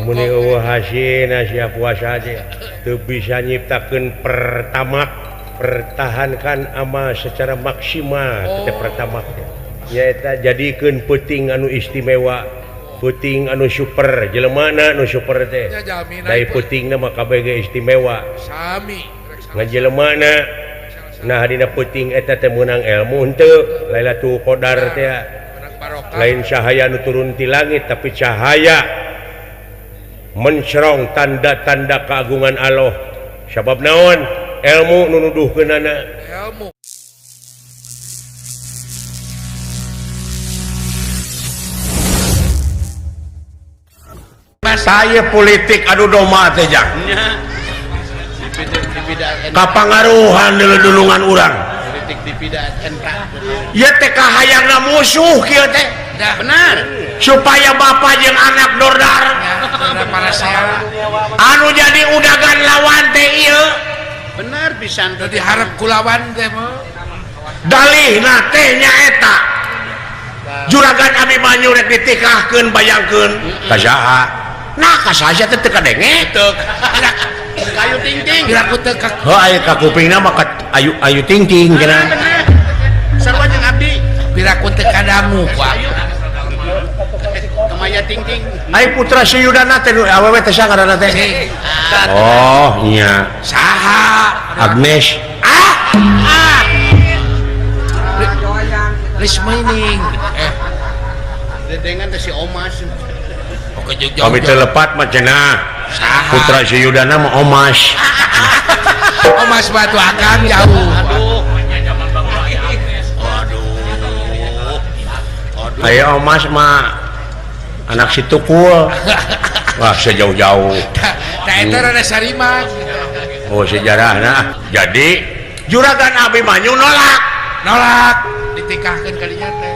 Muni eueuh hasilna sia puasa teh teu bisa nyiptakeun pertama pertahankan amal secara maksimal teh pertama teh nyaeta jadikeun peuting anu istimewa peuting anu super jelemana anu super teh dai peutingna mah kabeh istimewa sami ngajelemana nah dina peuting eta teh meunang ilmu henteu Lailatul Qadar teh lain cahaya nu turun ti langit tapi cahaya mencerong tanda-tanda keagungan Allah sabab naon ilmu nu nuduhkeunana ilmu. Saya politik adu domba teh jang kapangaruhan dulungan urang ieu teh kahayangna musuh kieu teh benar supaya bapak jeung anak dordar anu jadi udagan lawan teh ieu benar pisan teu diharap ku lawan teh mah dalihna teh nyaeta juragan Abimanyu rek ditikahkeun bayangkeun ka saha nah ka saha teh teu kadenge teu kayu ting-ting piraku teu ka heuh aya ka kupingna mah ka ayu ayu ting-ting cenah sarua jeung abdi piraku teu kadangu ku kamaya ting-ting ai putra Suyudana teh nu awewe teh saha ngaranna teh oh nya saha Agnes ah ah Rismaining dedengan teh si Omas oke jauh kami teu lepat mah cenah putra Suyudana mah Omas Omas batu akan jauh aduh aduh ayo Omas mah anak si Tukul wah sejauh-jauh tah eta rada sarima oh sejarahna jadi juragan Abimanyu nolak nolak ditikahkeun kalinya teh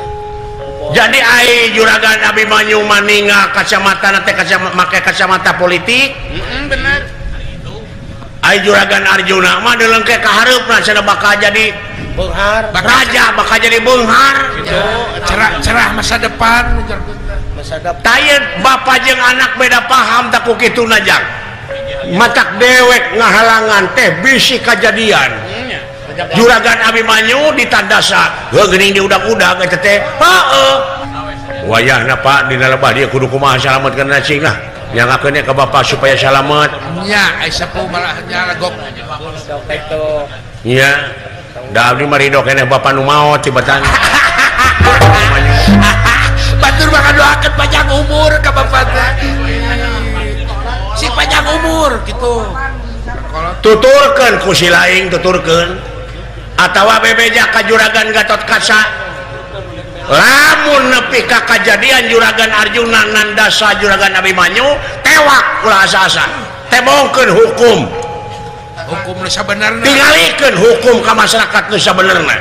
jadi ai juragan Abimanyu maninga kacamata teh make kacamata politik bener ai juragan Arjuna mah deulengke ka hareupna cenah bakal jadi beunghar raja bakal jadi beunghar cerah cerah masa depan masa depan tayeun bapa jeung anak beda paham tak ku kituna jang matak dewek ngahalangan teh bisi kajadian juragan Abimanyu ditandasa heuh geuning diudag-udag eta teh heueuh wayahna Pak dina lebah dieu kudu kumaha salametkeun cing lah nyangakeun ka bapa supaya salamet nya ai sepuh malah nya legok nya da abdi mah ridho keneh bapa nu maot tibatan batur mah ngadoakeun panjang umur ka bapa teh si panjang umur gitu tuturkeun ku si laing tuturkeun atawa bebeja ka juragan Gatot Kaca lamun nepi ka kajadian juragan Arjuna nandasa juragan Abimanyu tewak ulah asa-asa tebongkeun hukum hukum nu sabenerna tingalikeun hukum ka masyarakat nu sabenerna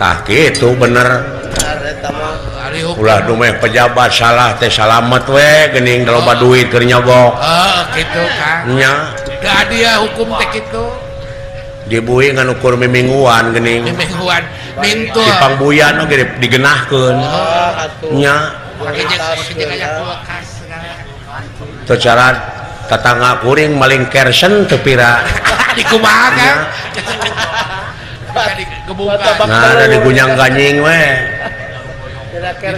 tah kitu bener ulah dumeh pejabat salah teh salamet we geuning loba duit keur nyogok heeh kitu Kang nya teu aya hukum teh kitu dibui ngan ukur mimingguan geuning mimingguan mintul dipangbuyan oge digenahkeun nya teu cara tatangga kuring maling kersen teu pira dikumaha Kang nah ada digunyang ganying we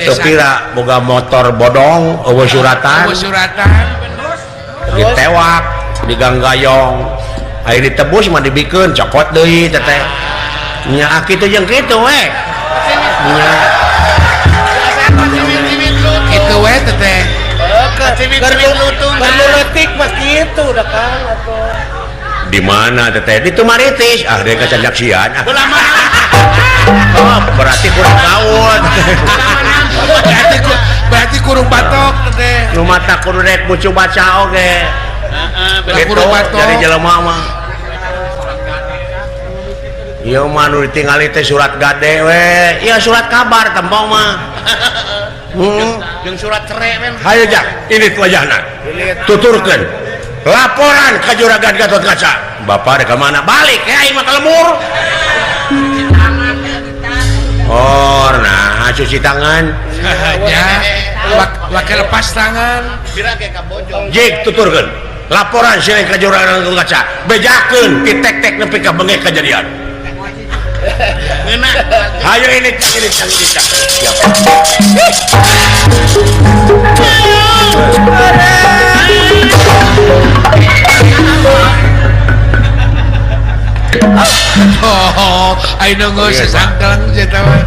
teu pira boga motor bodong eueuh suratan ditewak diganggayong aya ditebus mah dibikeun cokot deui teteh nya kitu jeung kitu we nya kitu we teteh perlu letik mah kitu da Kang atuh di mana teteh di Tumaritis ah deui kacanjaksian oh berarti kurang gaul berarti kurung batok teteh nu mata kudu rek bucu baca oge heeh kurung batok jadi jelema mah ieu mah nu ditingali teh surat gade we ieu surat kabar tembong mah jeung surat cere we hayu jang ini wajahna tuturkeun laporan ka juragan Gatot Kaca bapak rek ka mana balik ya aing mah ka lemur oh nah cuci tangan nya Wake lepas tangan. Jik tuturkeun. Laporan silih ka Juragan Gatotkaca. Bejakeun ti tek-tek nepi ka bengek kajadian. Hayo ini cak ini cak ini cak. Siap. Oh, ayo nunggu sesangklang eta mah.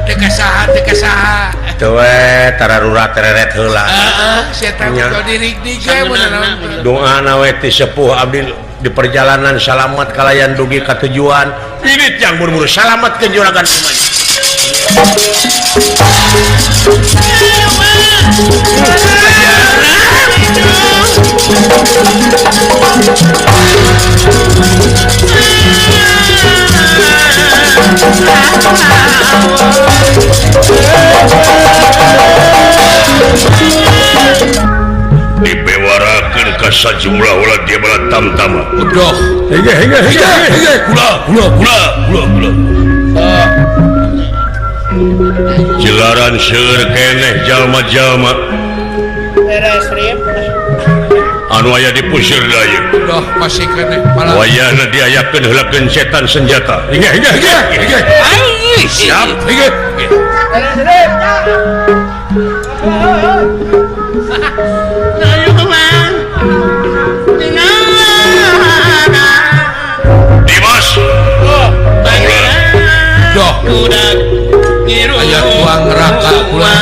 Teu kasaha, teu kasaha. Teu we tararurat tereret heula. Heeh, sia teh dirig-dig ge mun naon. Doana we ti sepuh abdi di perjalanan salamat kalayan dugi ka tujuan. Ini yang buru-buru salamat ke Juragan Abimanyu. Dibewarakeun ka sajumlah ulah dia bala tamtama. Udah. Hege hege hege hege kula kula kula kula kula. Jelaran seueur keneh jalma-jalma. Anu aya di pusir daya. Udah masih keneh malah. Wayahna diayakeun heula gencetan senjata. Hege hege hege hege. Siap hege. Dimas. Doh. Aya tuang raka kula.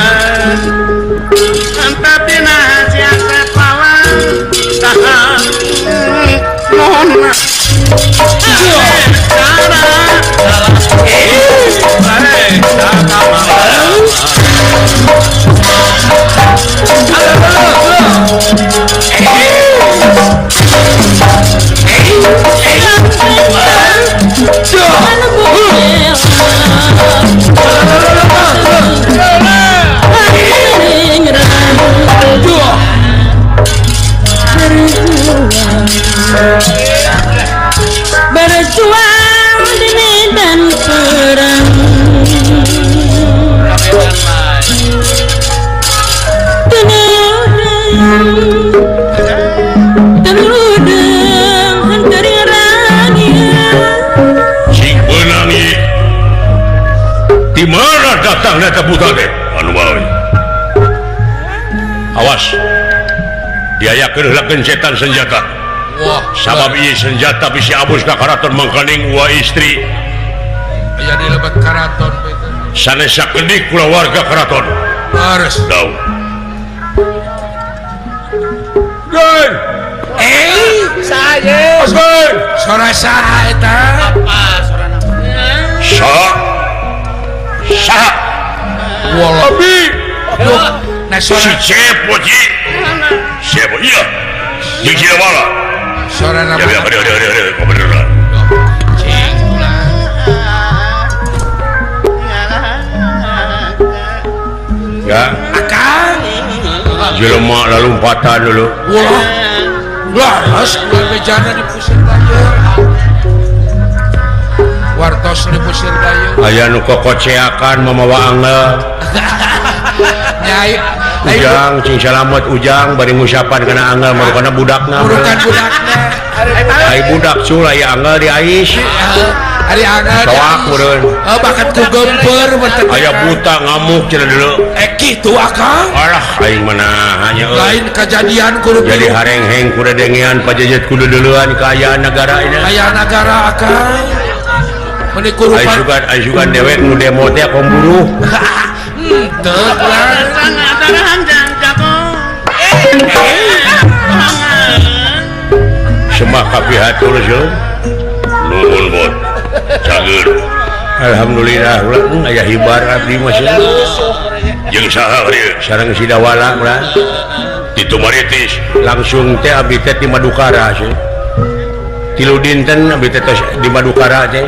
Berjuang di medan perang, terudang hancur rania. Sing beunang ieu. Di mana datangna eta buta teh? Anu bae. Awas. Diayakeun heula gencetan senjata. Wah, sabab ieu senjata bisi abus ka karaton mangkaning wa istri. Aya di lebet karaton itu. Sanes sakedik kulawarga karaton. Harus. Dau. Geun. Saya. Osman. Sora saha eta? Apa sorana? Saha? Saha? Walah. Abi. Duh, nah Si sora Cepo ji. Cepo iya. Jeung si Wala. sora Ya ya ya ya ya beneran. Ya, Akang. Jelema lalumpatan dulu. Wah. Wah, ulah bejana di pusir daya. Wartos di pusir daya. Aya nu kokoceakan mamawa angel. Nyai, Ujang cing salamet Ujang bari ngusapan kana angel marukana budakna. Burukan budakna. Ai budak cul aya angel di ais. Ari angel. Soak meureun. Oh, bakat ku gemper meureun. Aya buta ngamuk cenah deuleu. Kitu akang. Alah aing mah hanya euy. Lain kejadian kudu jadi harengheng kudu dengean pajejet kudu deuleuan kaayaan nagara ini. Kaayaan nagara akang. Meuni kurupan. Ai sugan dewek nu demo teh kom buruh. Henteu ulah. Semah kapihatur seuh. Nuhun bot. Cager. Alhamdulillah ulah aya hibar abdi mah seuh. Jeung saha ieu? Sareng Sidawala ulah. Ditu maritis langsung teh abdi teh di Madukara seuh. Tilu dinten abdi teh di Madukara teh.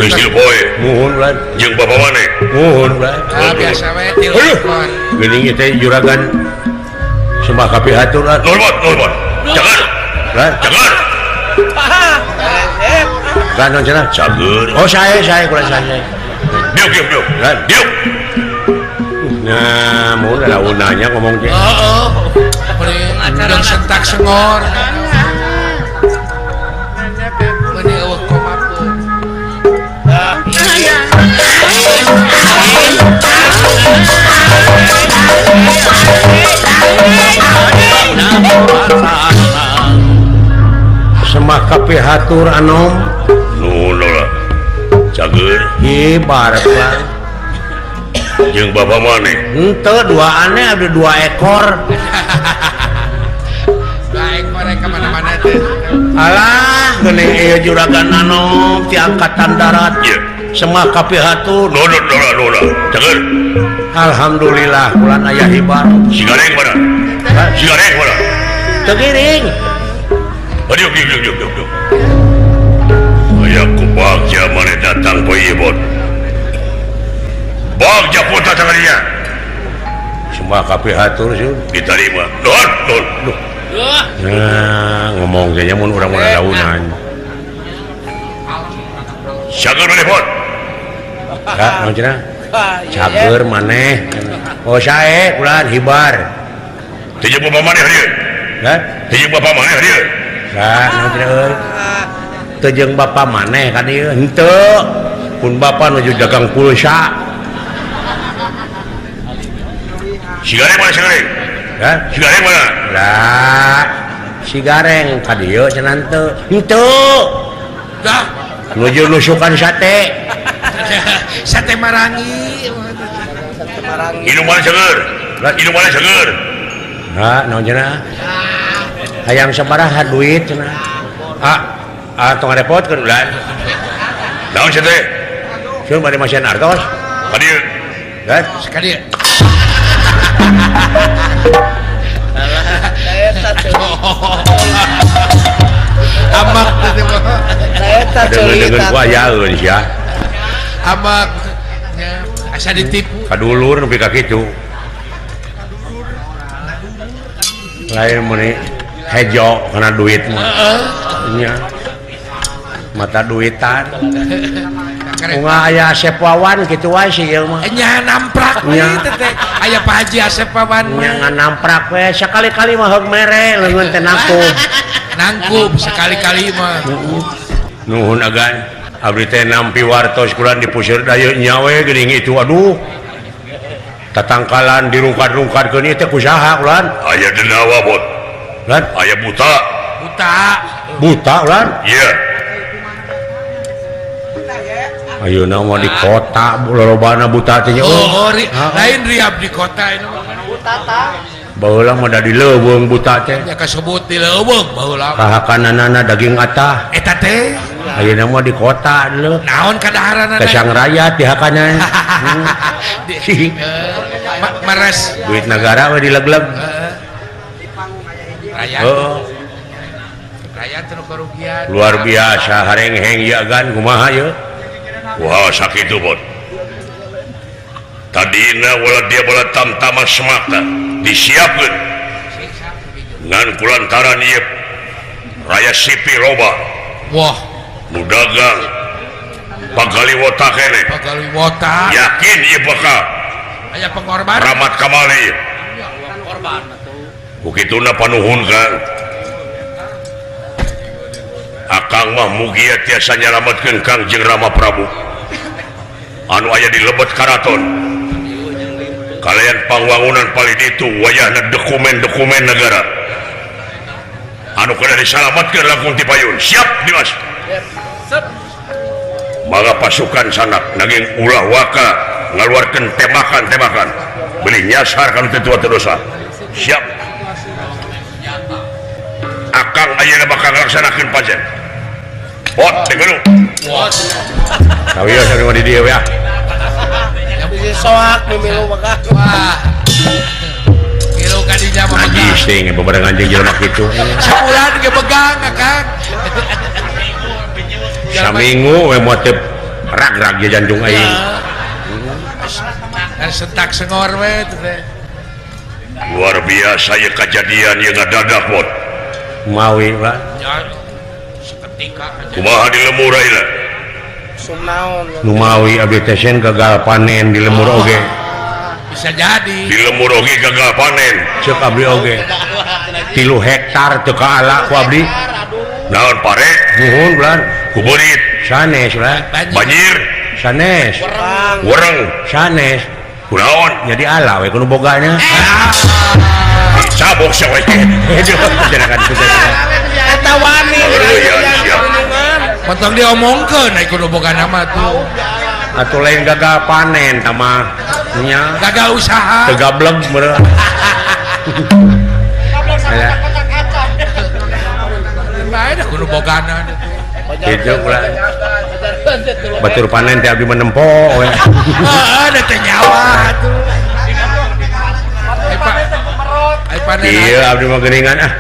Geus tilu poe. Muhun ulah. Jeung bapa maneh? Muhun ulah. Ah biasa we tilu poe. Geuning ieu teh juragan sembah kapihatur ulah. Nuhun bot, nuhun bot. Cager. Ulah, cager. Kan cenah cager. Oh saya kula saya. Diuk diuk diuk. Lan diuk. Nah, mun launanya ngomong teh. Heeh. Meni sentak sengor. Meni eueuh komakeun. Semah kapihatur anom nu lah cager hibar lah jeung bapak maneh henteu duaannya ada dua ekor dua ekor ka mana-mana teh alah geuning ieu juragan anom ti angkatan darat ye semah kapihatur nu nu cager alhamdulillah bulan aya hibar sigareng mana sigareng mana teu giring. Aduh, aduh, aduh, aduh. Aya ku bagja maneh datang poe ieu bot. Bagja pun datang ka dinya. Semua kapihatur sih diterima. Nuhun, nuhun. Duh. Nah, ngomong ge nya mun urang mah daunan. Cager maneh bot. Ha, naon cenah? Cager maneh. Oh sae ulah hibar. Teu jeung bapak maneh dieu. Hah? Teu jeung bapak maneh dieu. Nah, teu jeung bapa maneh ka dieu henteu pun bapa nuju dagang pulsa sigareng mana sigareng hah sigareng mana lah sigareng ka dieu cenah henteu henteu dah nuju nusukan sate sate marangi sate marangi inum mana seger inum mana seger ha naon cenah hayang sabaraha duit cenah ah ah tong ngarepotkeun ulah naon sia teh sieun bade masihan artos ka dieu hah ka dieu eta amak teh mah eta deungeun ku ayaeun sia amak nya asa ditipu kadulur nepi ka kitu lain mun hejo karena duit mah nya mata duitan unga aya Asep Wawan kitu wae sih ieu mah nya namprak we teh teh aya Pak Haji Asep Wawan nya nganamprak we sakali-kali mah heug mere leungeun teh nangkub nangkub sekali-kali mah nuhun agan abdi teh nampi wartos kulan dipusir dayeut nya we geuning itu aduh tatangkalan dirungkad-rungkadkeun ieu teh ku saha ulan aya denawa bot lan aya buta buta buta lan iya ayeuna mah di kota lolobana buta teh nya oh lain riab di kota ini buta tah baheula mah da di leuweung buta teh nya kasebut di leuweung baheula kahakananana daging atah eta teh ayeuna mah di kota leuh naon kadaharanana kesang rakyat dihakanan mares duit negara we dilegleg rakyat. Oh. Rakyat nu kerugian. Luar biasa harengheng ya gan kumaha ye? Wah sakitu bot. Tadina wala dia bola tamtama semakta disiapkeun. Ngan kulantaran ieu raya sipi loba. Wah, nu dagang pagaliwota kene. Pagaliwota. Yakin ieu bakal aya pengorbanan. Rahmat Kamali. Korban. Kukituna panuhun Kang. Akang mah mugia tiasa nyalametkeun Kang jeung Rama Prabu. Anu aya di lebet karaton. Kalian pangwangunan palih ditu wayahna dokumen-dokumen negara. Anu kudu disalametkeun langkung ti payun. Siap Dimas. Mangga pasukan sanak nanging ulah waka ngaluarkeun tembakan-tembakan. Beli nyasar kana teu tua dosa. Siap. Akang ayeuna bakal ngalaksanakeun pajen. Bot degeru. Kawios anu di dieu ya. Bisi soak mimilu maka. Wah. Milu ka dinya mah. Najis teh bebarengan jeung jelema kitu. Sabulan ge begang Akang. Saminggu we moal teu rag-rag ge jantung aing. Sentak sengor we teh. Luar biasa ya kejadian yang ngadadak bot. Mawi lah. Seketika. Kumaha di lemur ayeuna? Sumnaon. Nu mawi abdi teh sen gagal panen di lemur oge. Bisa jadi. Di lembur oge gagal panen. Cek abdi oge. 3 hektar teu kaala ku abdi. Naon pare? Nuhun bulan. Ku beurit. Sanes lah. Banjir. Sanes. Wereng. Sanes. Kunaon? Jadi ala we kudu bogana. Cabok sia we. Jangan Eta wani. Potong diomongkeun ai kudu bogana mah tuh. Atuh lain gagal panen tah mah nya. Gagal usaha. Teu gableg meureun. Bae da kudu bogana. Kitu ulah. Batur panen teh abdi menempo we. Heeh, da teh nyawa atuh. Ai panen. Iya abdi mah geuningan ah.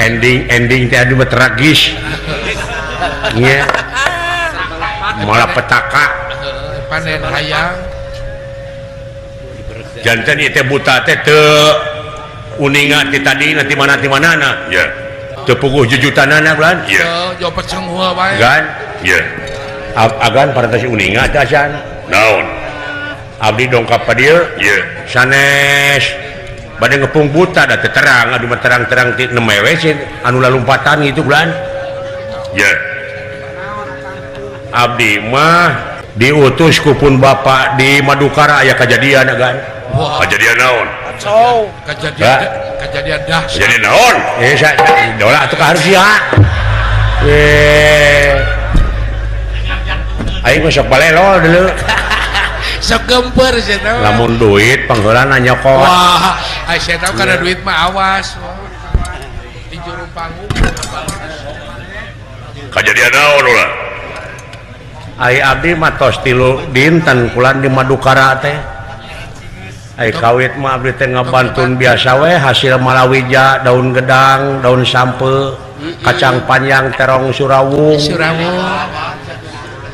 Ending teh abdi mah tragis. Nya. Malah petaka. Panen hayang. Janten ieu teh buta teh teu uninga ti tadi na ti mana ti manana. Nya. Teu puguh jujutanana bulan. Iya. Teu jopet senghua wae. Gan. Iya. Agan parantos uninga teh acan. Naon? Abdi dongkap ka dieu. Iya. Sanes bade ngepung buta da teu terang, adu mah terang-terang ti nemewe sih anu lalumpatan gitu bulan. Iya. Abdi mah diutus ku pun bapak di Madukara aya kajadian agan. Wah. Kajadian naon? Kacau. Kajadian kajadian dahsyat. Kajadian naon? Eh dola atuh ka harus ya. Eh. Aing mah sok balelo deuleu. Sok gemper sia teh. Lamun duit pangheulana nyokot. Wah, ai sia teh kana duit mah awas. Di juru panggung. Kajadian naon ulah? Ai abdi mah tos 3 dinten kulan di Madukara teh. Ai kawit mah abdi teh ngabantun biasa we hasil malawija, daun gedang, daun sampe, kacang panjang, terong surawung. Surawung.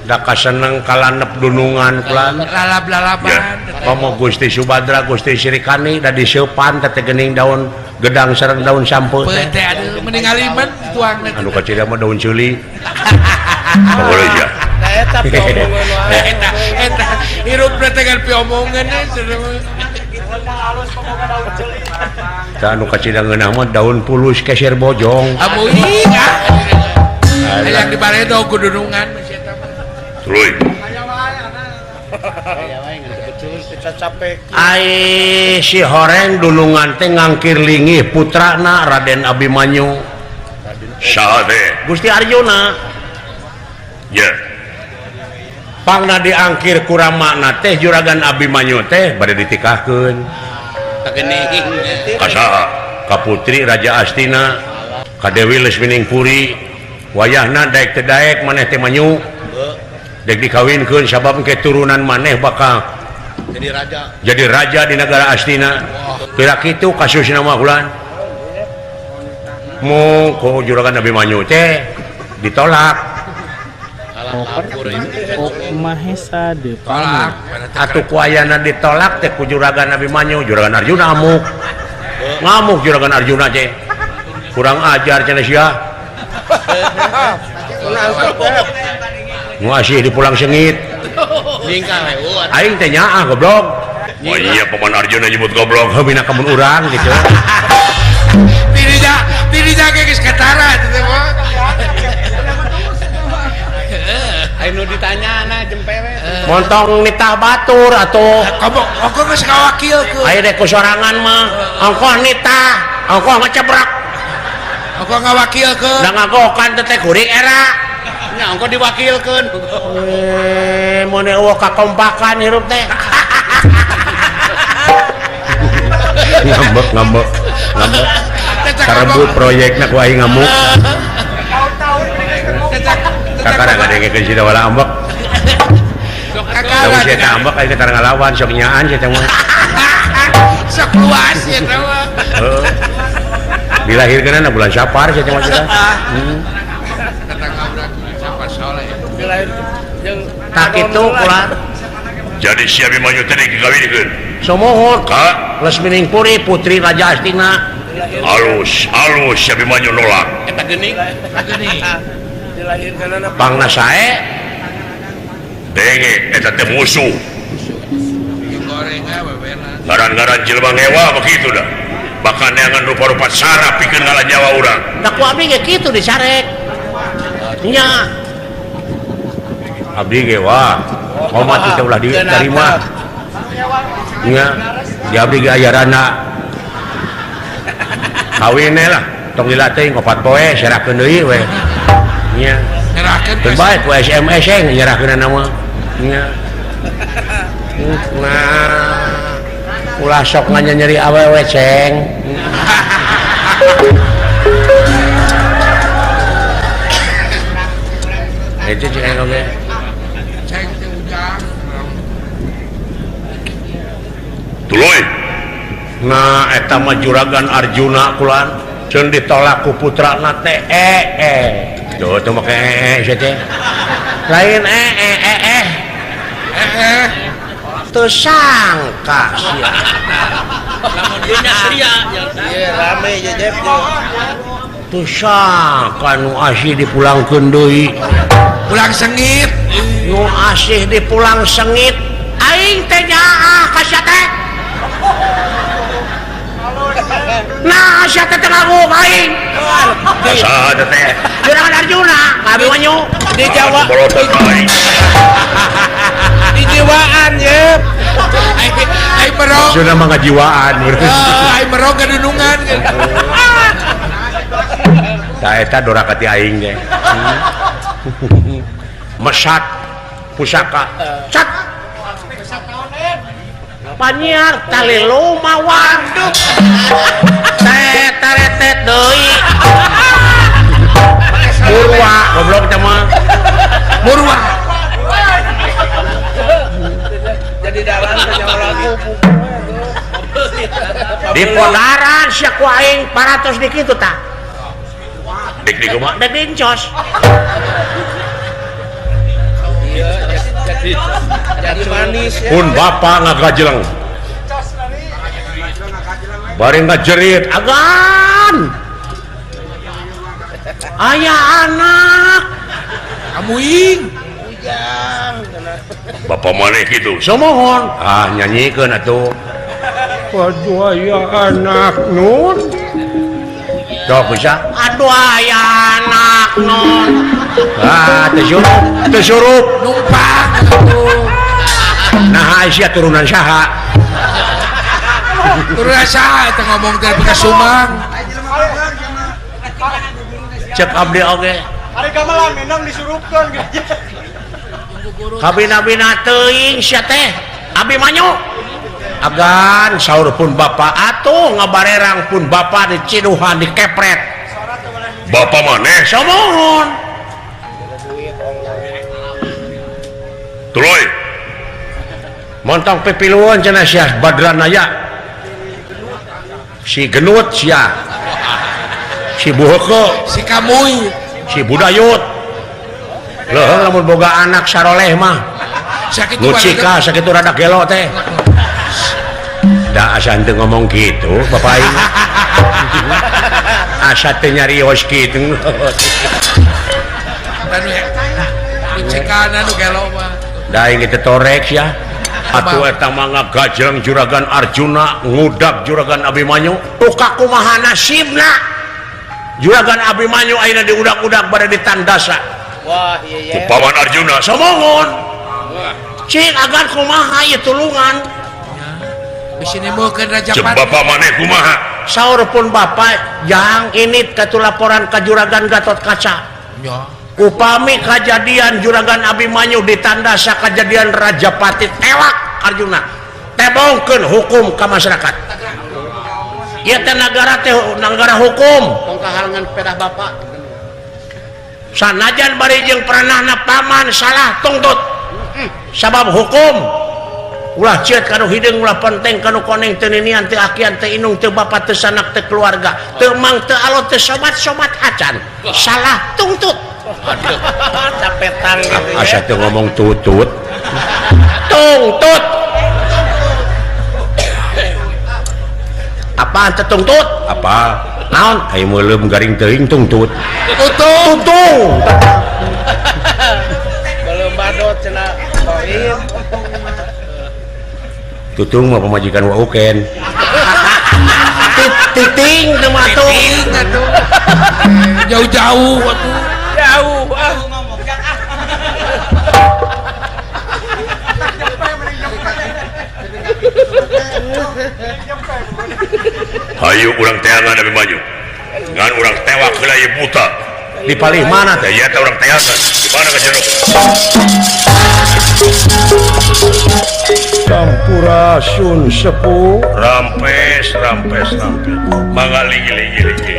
Da kaseneng kalanep dunungan kulan. Lalab-lalaban. Komo Gusti Subadra, Gusti Srikani da diseupan teh geuning daun gedang sareng daun sampe teh. Teh aduh mending aliman dituang. Anu kacida mah daun ceuli. Boleh ya. Eta piomongan wae. Eta eta hirupna teh kan piomongan Tah anu kacida ngeunah mah daun pulus keser bojong. Amuing ah. Hayang dibaredo ku dunungan mah sia mah. Tuluy. Ai si horeng dunungan teh ngangkir lingih putrana Raden Abimanyu. Saha teh? Gusti Arjuna. Ya. Pangna diangkir kuramana teh Juragan Abimanyu teh bade ditikahkeun. Ka saha? Ka putri Raja Astina, ka Dewi Lesminingpuri. Wayahna daek teu daek maneh teh manyu. Dek dikawinkeun sabab engke turunan maneh bakal jadi raja. Jadi raja di negara Astina. Kira kitu kasusna mah ulan. Mu ku Juragan Abimanyu teh ditolak. Mahesa ditolak. Atuh ku ayana ditolak teh ku Juragan Abimanyu, Juragan Arjuna amuk. Ngamuk Juragan Arjuna teh. Kurang ajar cenah sia. Ngasih di pulang sengit. Aing teh nyaah goblok. Oh iya paman Arjuna nyebut goblok, heuh bina kamun urang gitu. Tidak geus katara teh mah. Anu ditanya na jempewe. Montong nitah batur atuh. Komo ongkoh geus kawakilkeun. Aya deh ku sorangan mah. Ongkoh nitah, ongkoh ngecebrak. Ongkoh ngawakilkeun. Da ngagokan teh kuring era. Nya ongkoh diwakilkeun. Eh, mun eueuh kakompakan hirup teh. Ngambek ngambek ngambek. Karebut proyekna ku aing ngamuk. Kakara ngadengekeun si Dawala ambek. Lamun si eta ambek aing teh ngalawan sok nyaan si eta mah. Sok luas si eta mah. Heeh. Dilahirkeunna bulan Sapar si eta mah cenah. Tak kitu kula. Jadi si Abimanyu teh dikawinkeun. Sumuhun ka Lesminingpuri putri Raja Astina. Alus, alus si Abimanyu nolak. Eta geuning. Geuning. Pangna sae denge eta teh musuh. Ngaran-ngaran jelema ngewa begitu dah. Bahkan neangan rupa-rupa saraf pikeun ngala nyawa urang. Da ku abdi ge kitu disarek. Nya. Abdi ge wah, komat teh ulah diterima. Nya, di abdi ge aya rana. Kawin lah, tong dilatih opat poe serahkeun deui we. Nya. Nyerahkeun Teu bae ku SMS e nyerahkeunna mah. Nya. Nah, ulah sok nganyeri awewe ceng. Itu ceng oge. Ceng teh ujang. Tuluy. Nah, eta mah juragan Arjuna kulan ceun ditolak ku putrana teh Tuh teu make sia teh. Lain Teu sangka sia. Lamun dieu sia. Ieu rame jejep. Teu sangka nu asih dipulangkeun deui. Pulang sengit. Nu asih dipulang sengit. Aing teh nyaah ka sia teh. Nah, sia teh teu ngaku aing. Saha teh? Juragan Arjuna, Abimanyu di Jawa. Di jiwaan ye. Ai merong. Maksudna mah ngajiwaan. Ai merong gadunungan. Tah eta doraka ti aing ge. Mesat pusaka. Cat. Panyiar tali lumawan. Teh taretet deui. Murwa goblok teh mah. Murwa. Jadi dalan teh nyawa lagu. Di podaran sia ku aing 400 di kitu tah. Dik di kumaha? Dek dincos. Jadi manis ya. Pun bapa ngagajeleng. Bari ngajerit agan. Aya anak kamuing. Bapak maneh kitu. Somohon. Ah nyanyikeun atuh. Aduh aya anak nun. Sok bisa. Aduh aya anak nun. Ah teu surup, teu surup numpang atuh. Nah sia turunan saha? Turunan saha eta ngomong teh bekas sumang. Cek abdi oge. Ari gamelan minang disurupkeun ge. Kabina-bina teuing sia teh. Abimanyu. Agan saur pun bapa atuh ngabarerang pun bapa diciduhan dikepret. Bapa maneh somohon. Tuluy. Montong pipiluan cenah sia Badranaya. Si Genut sia. Si Buheke, si Kamuy, si Budayut. Leuheung lamun boga anak saroleh mah. Sakitu Lucika sakitu rada gelo teh. Da asa henteu ngomong kitu bapak aing. Asa teu nyarios kitu. Lucikana nu gelo mah. Da aing teh torek sia. Atuh eta mah ngagajleng juragan Arjuna ngudag juragan Abimanyu. Tuka kumaha nasibna? Juragan Abimanyu ayeuna diudak-udak bade ditandasa. Wah, iya iya. Paman Arjuna somongon. Cik agan kumaha ieu tulungan. Bisi nembokeun Raja Cek Pati. Bapak maneh kumaha? Saur pun bapak jang ini katu laporan ka Juragan Gatot Kaca. Nya. Upami kajadian Juragan Abimanyu ditandasa kajadian Raja Pati tewak Arjuna. Tebongkeun hukum ka masyarakat. Ieu teh nagara teh nagara hukum. Tong kahalangan pedah bapak. Sanajan bari jeung peranahna paman salah tungtut. Sabab hukum ulah cieut kanu hideung ulah penteng kanu koneng teu ninian teu akian teu inung teu bapa teu sanak teu keluarga teu mang teu alot teu sobat-sobat acan salah tungtut. Aduh, capetang gitu ya. Asa teu ngomong tutut. Tungtut. Apaan teh tungtut? Apa? Naon? Aya meuleum garing teuing tungtut. Tutung. Tutung. Belum badot cenah koin. Tutung mah pamajikan wa uken. Titing teu mah atuh. Titing atuh. Jauh-jauh atuh. Jauh ah. Hayu urang teangan Abimanyu. Ngan urang tewak heula ieu buta. Di palih mana teh? Ieu teh urang teangan. Di mana ka jeruk? Sampurasun sepuh. Rampes rampes rampes. Mangga ligi ligi ligi.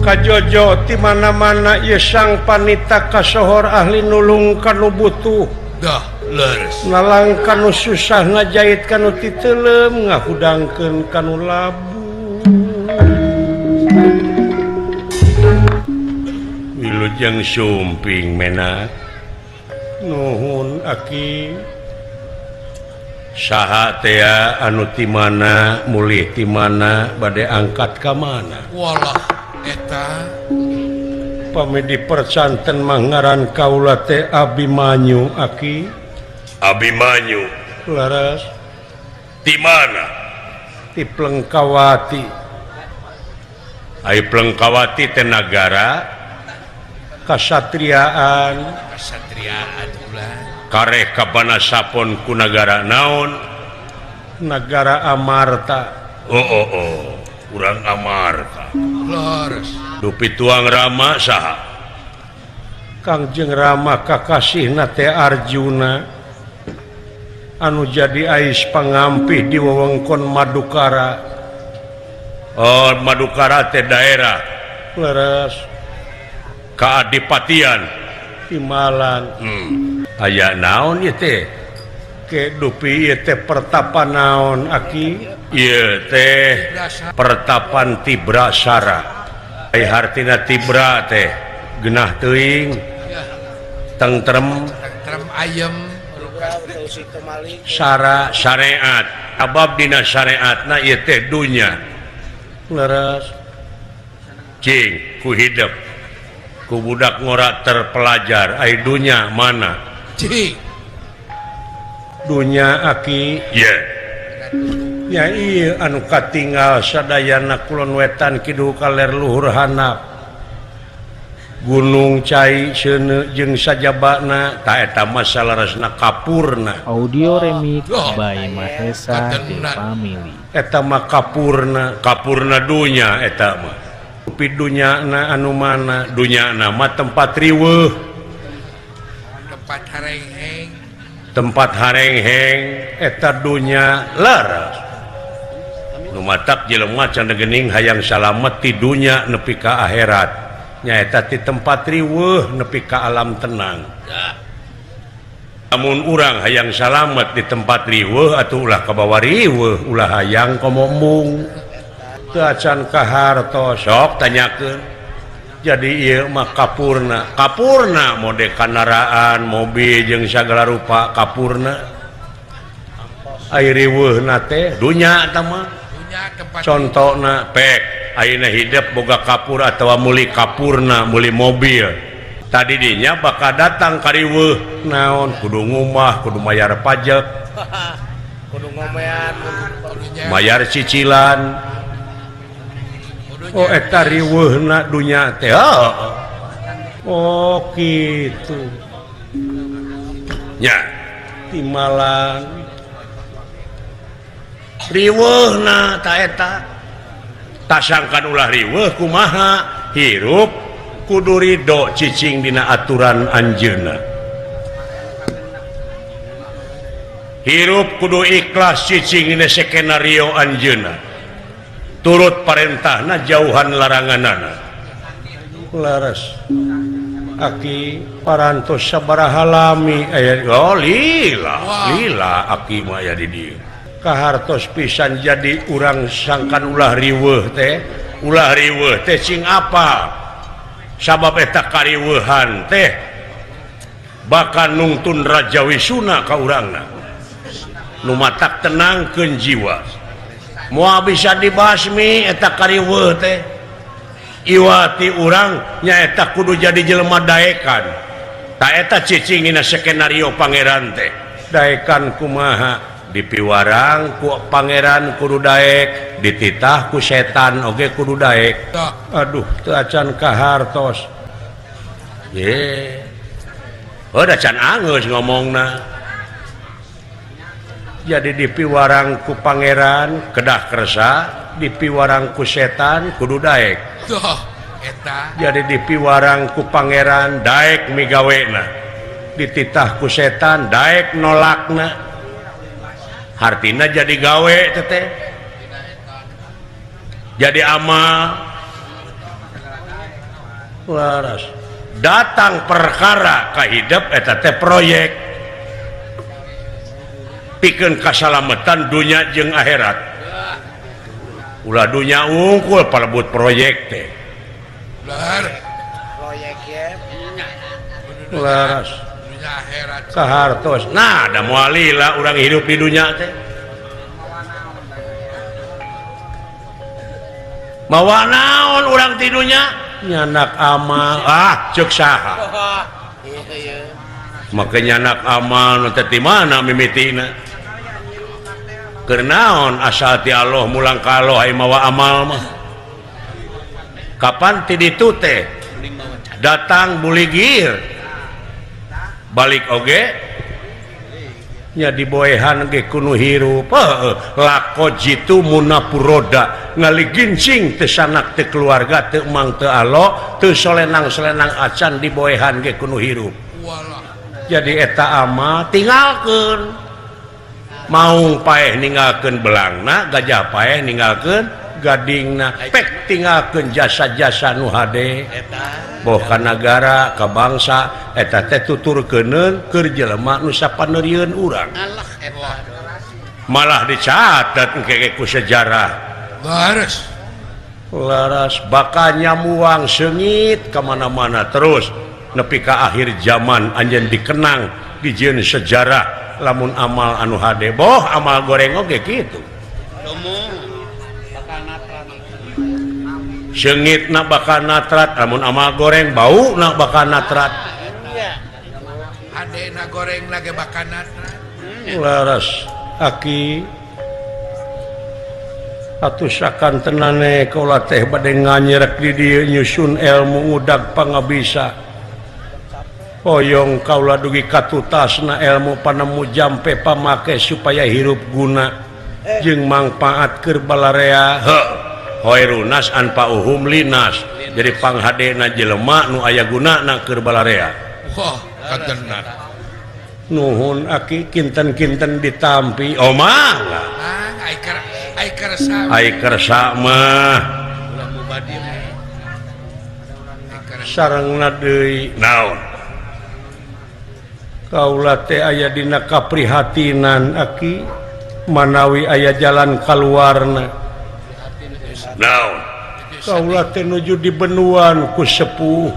Kajojo ti mana-mana ieu sang panita kasohor ahli nulung kanu butuh. Dah leres. Nalang kanu susah ngajait kanu titeuleum ngahudangkeun kanu labu. Wilujeng sumping menak. Nuhun aki. Saha teh anu ti mana mulih ti mana bade angkat ka mana? Walah eta pami dipercanten mah ngaran kaula teh Abimanyu aki. Abimanyu leres. Ti mana? Ti Plengkawati. Ai Plengkawati teh nagara kasatriaan. Kasatriaan ulah. Kareh kabana sapon ku nagara naon? Nagara Amarta. Oh oh oh, urang Amarta. Leres. Dupi tuang Rama saha? Kangjeng Rama kakasihna teh Arjuna anu jadi ais pangampih di wewengkon Madukara. Oh, Madukara teh daerah. Leres. Kaadipatian Timalan. Aya naon ieu teh? Ke dupi ieu teh pertapa naon aki? Ieu teh pertapan Tibrasara. Ai hartina Tibra teh genah teuing, tentrem, tentrem ayem, sara syariat. Abab dina syariatna ieu teh dunya. Leres. Cing ku hidep ku budak ngora terpelajar ai dunya mana? Cing. Dunya aki. Ye. Ya ieu anu katinggal sadayana kulon wetan kidul kaler luhur hanap. Gunung cai seuneu jeung sajabana ta eta mah salaresna kapurna. Audio remix by Mahesa The Family. Eta mah kapurna, kapurna dunya eta mah. Dupi dunyana anu mana? Dunyana mah tempat riweuh. Tempat harengheng. Tempat harengheng eta dunya leres. Nu matak jelema can geuning hayang salamet ti dunya nepi ka akhirat. Nyaeta ti tempat riweuh nepi ka alam tenang. Lamun urang hayang salamet di tempat riweuh atuh ulah kabawa riweuh, ulah hayang komo embung. Teu acan ka hartos sok tanyakeun. Jadi ieu mah kapurna, kapurna mode kandaraan, mobil jeung sagala rupa kapurna. Ai riweuhna teh dunya eta mah. Contona pek ayeuna hidep boga kapur atawa meuli kapurna, meuli mobil. Tadi dinya bakal datang ka riweuh naon kudu ngumah, kudu mayar pajak. Kudu ngomean, mayar cicilan. Oh eta riweuhna dunya teh. Oh kitu. Nya timalan riweuhna ta eta. Tasangkan ulah riweuh kumaha hirup kudu ridho cicing dina aturan anjeunna. Hirup kudu ikhlas cicing dina skenario anjeunna. Turut parentahna jauhan laranganana. Leres. Aki parantos sabaraha lami aya oh lila, lila aki mah aya di dieu. Kahartos pisan jadi urang sangkan ulah riweuh teh, ulah riweuh teh cing apa? Sabab eta kariweuhan teh bakal nungtun Raja Wisuna ka urangna. Nu matak tenangkeun jiwa. Moal bisa dibasmi eta kariweuh teh. Iwati urang nyaeta kudu jadi jelema daekan. Ta eta cicing dina skenario pangeran teh. Daekan kumaha dipiwarang ku pangeran kudu daek, dititah ku setan oge kudu daek. Aduh, teu acan kahartos. Ye. Oh, da can anggeus ngomongna. Jadi dipiwarang ku pangeran kedah kersa, dipiwarang ku setan kudu daek. Eta. Jadi dipiwarang ku pangeran daek migawena, dititah ku setan daek nolakna. Hartina jadi gawe teteh, jadi amal laras. Datang perkara kahidep eta teh proyek pikeun kasalamatan dunya jeung akhirat. Ulah dunya unggul palebut proyek teh. Laras kahartos. Nah, da moal lila urang hidup di dunya teh. Mawa naon urang ti dunya? Nyanak amal. Ah, ceuk saha? Make nyanak amal nu teh ti mana mimitina? Keur naon asal ti Allah mulang ka Allah ai mawa amal mah. Kapan ti ditu teh? Datang buligir. Balik oge nya diboehan ge kuno hirup. Lako jitu munapuroda ngaligincing teu sanak teu keluarga teu emang teu alo teu solenang-solenang acan diboehan ge kuno hirup. Jadi eta amal tinggalkeun. Maung paeh ninggalkeun belangna, gajah paeh ninggalkeun gadingna, pek tinggalkeun jasa-jasa nu hade. Boh ka nagara ka bangsa eta teh tuturkeuneun keur jelema nu sapaneurieun urang. Malah dicatat engke ku sejarah. Laras. Laras bakal nyamuang seungit ka mana-mana terus nepi ka akhir zaman anjeun dikenang dijieun sejarah lamun amal anu hade. Boh amal goreng oge kitu. Seungit na bakal natrat, lamun amal goreng bau na bakal natrat. Hadena goreng lagi bakal natrat. Laras aki atuh sakantenane kaula teh bade nganyerek di dieu nyusun ilmu udag pangabisa. Hoyong kaula dugi katutasna ilmu panemu jampe pamake supaya hirup guna jeung mangpaat keur balarea. Heuh. Hoirunas anpa uhum linas. Jadi panghadena jelema nu aya gunana keur balarea. Wah, katenan. Nuhun aki kinten-kinten ditampi. Oh mangga. Ai kersa. Ai kersa mah. Sarengna deui naon? Kaula teh aya dina kaprihatinan aki manawi aya jalan kaluarna. Naon? Kaula teh nuju di benuan ku sepuh.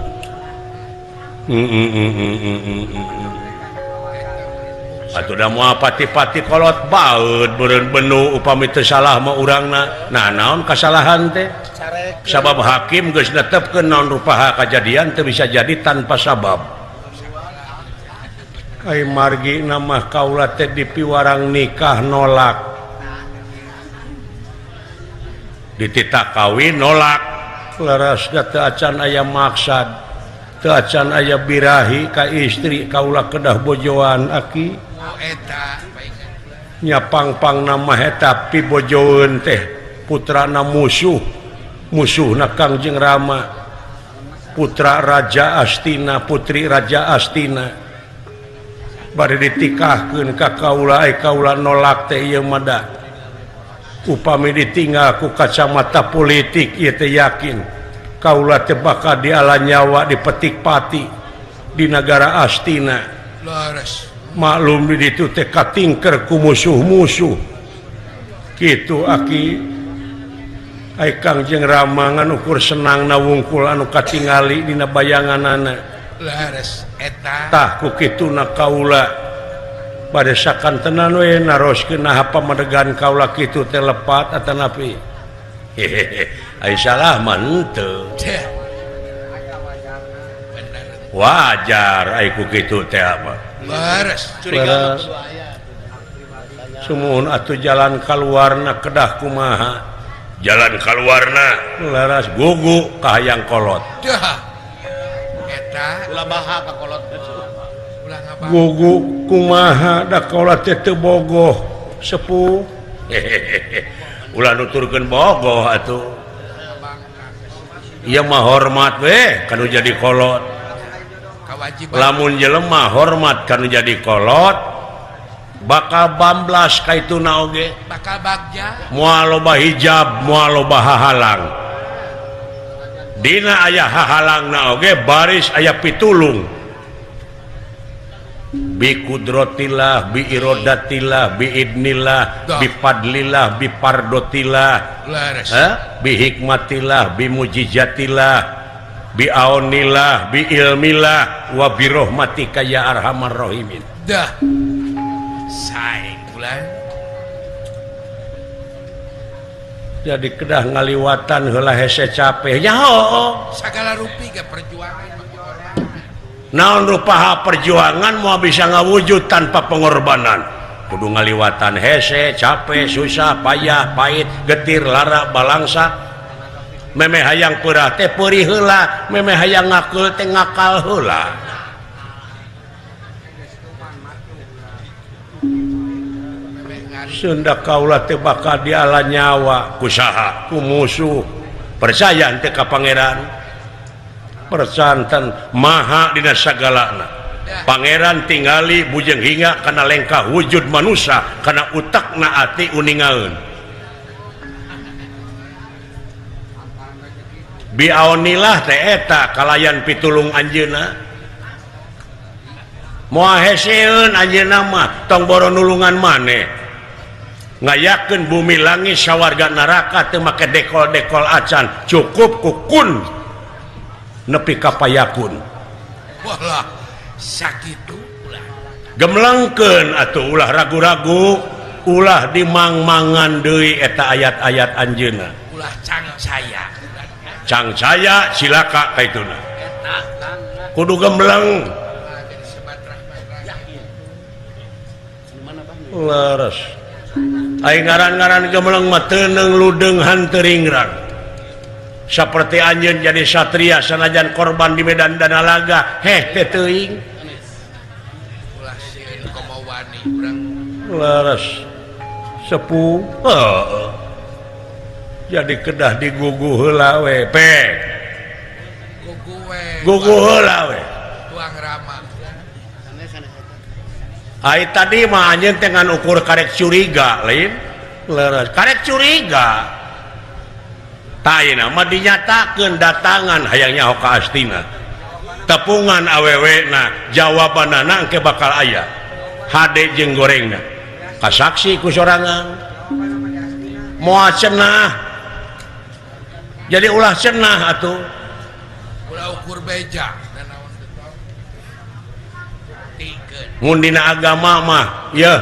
Atuh da moal pati-pati kolot baeud beureun benu upami teu salah mah urangna. Nah, naon kasalahan teh? Sabab hakim geus netepkeun naon rupaha kajadian teu bisa jadi tanpa sabab. Ai margi mah kaula teh dipiwarang nikah nolak. Dititah kawin nolak. Leres da teu acan aya maksad, teu acan aya birahi ka istri kaula kedah bojoan aki. Nya pang-pang nama eta pibojoeun teh putrana musuh, musuhna Kangjeng Rama, putra Raja Astina, putri Raja Astina. Bari ditikahkeun ka kaula, ai kaula nolak teh ieu mah da. Upami ditinggal ku kacamata politik ieu teh yakin kaula teh bakal diala nyawa dipetik pati di nagara Astina. Laras. Maklum di ditu teh katingker ku musuh-musuh. Kitu aki. Ai Kangjeng Rama ngan ukur senangna wungkul anu katingali dina bayanganana. Laras eta. Tah ku kituna kaula bade sakantenan we naroskeun naha pamadegan kaula kitu teh lepat atanapi. Hehehe, ai salah mah henteu. Wajar ai ku kitu teh mah. Leres. Curiga. Sumuhun atuh jalan kaluarna kedah kumaha? Jalan kaluarna leres gugu ka hayang kolot. Eta ulah baha ka kolot. Ulah ngabah. Gugu kumaha da kolot teh teu bogoh sepuh. Ulah nuturkeun bogoh atuh. Ieu mah hormat we kanu jadi kolot. Kawajiban. Lamun jelema hormat kanu jadi kolot bakal bamblas kaituna oge. Bakal bagja. Moal loba hijab, moal loba hahalang. Dina aya hahalangna oge baris aya pitulung. Bi kudrotillah, bi irodatillah, bi idnillah, bi fadlillah, bi pardotillah, bi hikmatillah, bi mujizatillah, bi aunillah, bi ilmillah, wa bi rahmatika ya arhamar rahimin. Dah. Sae bulan. Jadi kedah ngaliwatan heula hese capek nyaho. Sagala rupi ge perjuangan. Naon rupaha perjuangan moal bisa ngawujud tanpa pengorbanan. Kudu ngaliwatan hese, capek, susah, payah, pahit, getir, lara, balangsa. Memeh hayang peurah teh peurih heula, memeh hayang ngakeul teh ngakal heula. Sunda kaula teh bakal diala nyawa ku saha, ku musuh. Percaya teh ka pangeran. Persanten maha dina sagalana. Pangeran tingali bujeng hinga kana lengkah wujud manusia kana utakna ati uningaeun. Biaonilah teh eta kalayan pitulung anjeunna. Moal heseun anjeunna mah tong boro nulungan maneh. Ngayakeun bumi langit sawarga neraka teu make dekol-dekol acan, cukup kukun nepi ka payakun. Walah, sakitu ulah. Gemlengkeun atuh ulah ragu-ragu, ulah dimang-mangan deui eta ayat-ayat anjeunna. Ulah cangcaya. Cangcaya cilaka kaituna. Kudu gemleng. Leres. Ai ngaran-ngaran gemleng mah teuneung ludeung hanteuringrang. Seperti anjeun jadi satria sanajan korban di medan danalaga, heh teh teuing. Ulah sieun komo wani urang. Leres. Sepuh. Heeh. Jadi kedah digugu heula we, pe. Gugu we. Gugu heula we. Tuang rama. Ai tadi mah anjeun teh ngan ukur karek curiga lain. Leres, karek curiga. Taina mah dinyatakeun datangan hayang nyaho ka astina. Tepungan awewena, jawabanana engke bakal aya. Hade jeung gorengna. Kasaksi ku sorangan. Moal cenah. Jadi ulah cenah atuh. Ulah ukur beja. Mun dina agama mah yeuh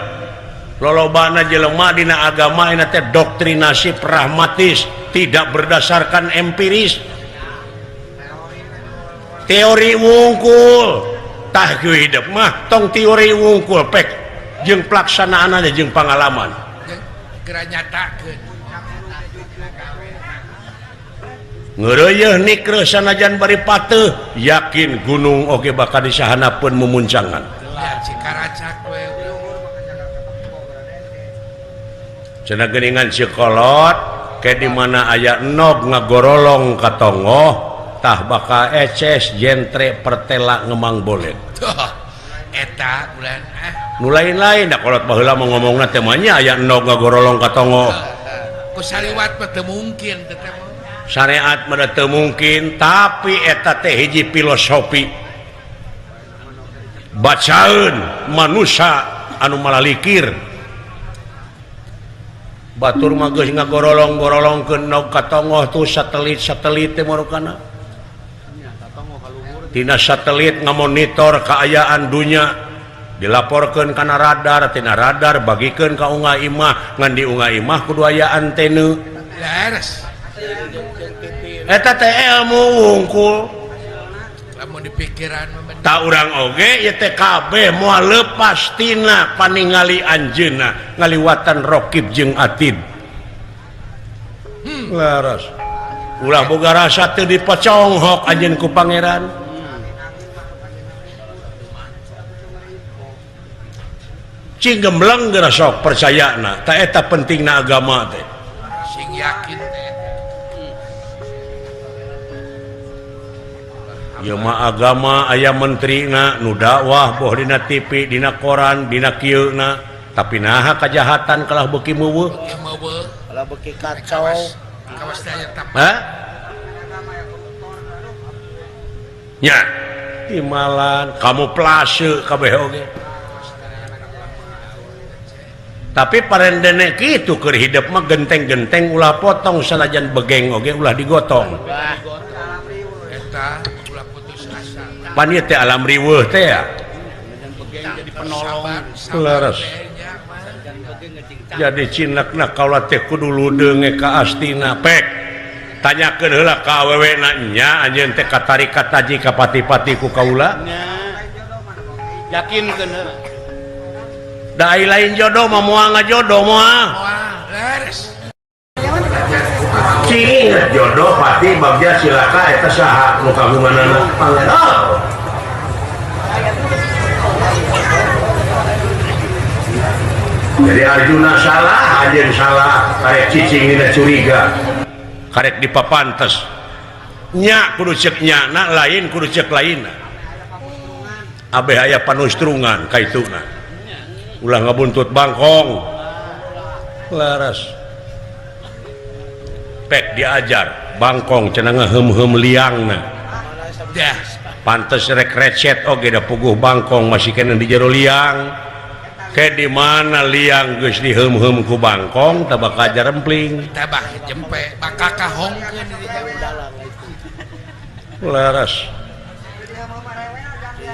lolobana jelema dina agama eta teh doktrinasi pragmatis, tidak berdasarkan empiris. Teori wungkul. Tah kieu hidup mah tong teori wungkul pek jeung pelaksanaanna jeung pangalaman. Geura nyatakeun. Ngeureuyeuh nikreuh sanajan bari pateuh, yakin gunung oge bakal disahanapeun mumuncangan. Cenah geuningan si kolot ke di mana aya enog ngagorolong ka tonggoh tah bakal eces jentre pertela ngemang bolet. Eta bulan ah. Nu lain-lain da kolot baheula mah ngomongna teh mah nya aya enog ngagorolong ka tonggoh. Ku saliwat mah teu mungkin teh. Syariat mah teu mungkin, tapi eta teh hiji filosofi. Bacaeun manusia anu malalikir. Batur mah geus ngagorolong-gorolongkeun nog ka tonggoh tuh satelit-satelit teh marukana. Tina satelit ngamonitor kaayaan dunya, dilaporkeun kana radar, tina radar bagikeun ka unga imah, ngan di unga imah kudu aya antena. Leres. Eta teh ilmu wungkul. Lamun Pipikiran tak urang oge ieu teh kabeh moal lepas tina paningali anjeunna ngaliwatan Rokib jeung Atid. Laras. Ulah boga rasa teu dipoconghok anjeun ku pangeran. Cing gembleng geura sok percayana, ta eta pentingna agama teh. Sing yakin teh. Ieu mah agama aya menterina nu dakwah boh dina TV, dina koran, dina kieuna, tapi naha kajahatan kalah beuki meuweuh. Kalah beuki kacau. Kawas teh aya tap. Hah? Nya, timalan kamuflase kabeh oge. Tapi parendene kitu keur hidup mah genteng-genteng ulah potong sanajan begeng oge ulah digotong. Eta ulah putus asa. Pan ieu teh alam riweuh teh ya. Jadi penolong. Leres. Jadi cinakna kaula teh kudu ludeung ka Astina pek. Tanyakeun heula ka awewena nya anjeun teh katarik kataji ka pati-pati ku kaula. Yakinkeun heula. Da ai lain jodoh mah moal ngajodoh moal. Leres. Cing jodoh pati bagja silaka eta saha nu kagunganana pangeran. Jadi Arjuna salah, anjeun salah, karek cicing dina curiga. Karek dipapantes. Nya kudu ceuk nyana lain kudu ceuk lainna. Abeh aya panustrungan kaituna. Ulah ngabuntut bangkong. Laras. Pek diajar bangkong cenah ngeheum-heum liangna. Dah. Pantes rek recet oge da puguh bangkong masih kena di jero liang. Ke di mana liang geus diheum-heum ku bangkong tah bakal jarempling. Tabah jempe bakal kahongkeun di Laras.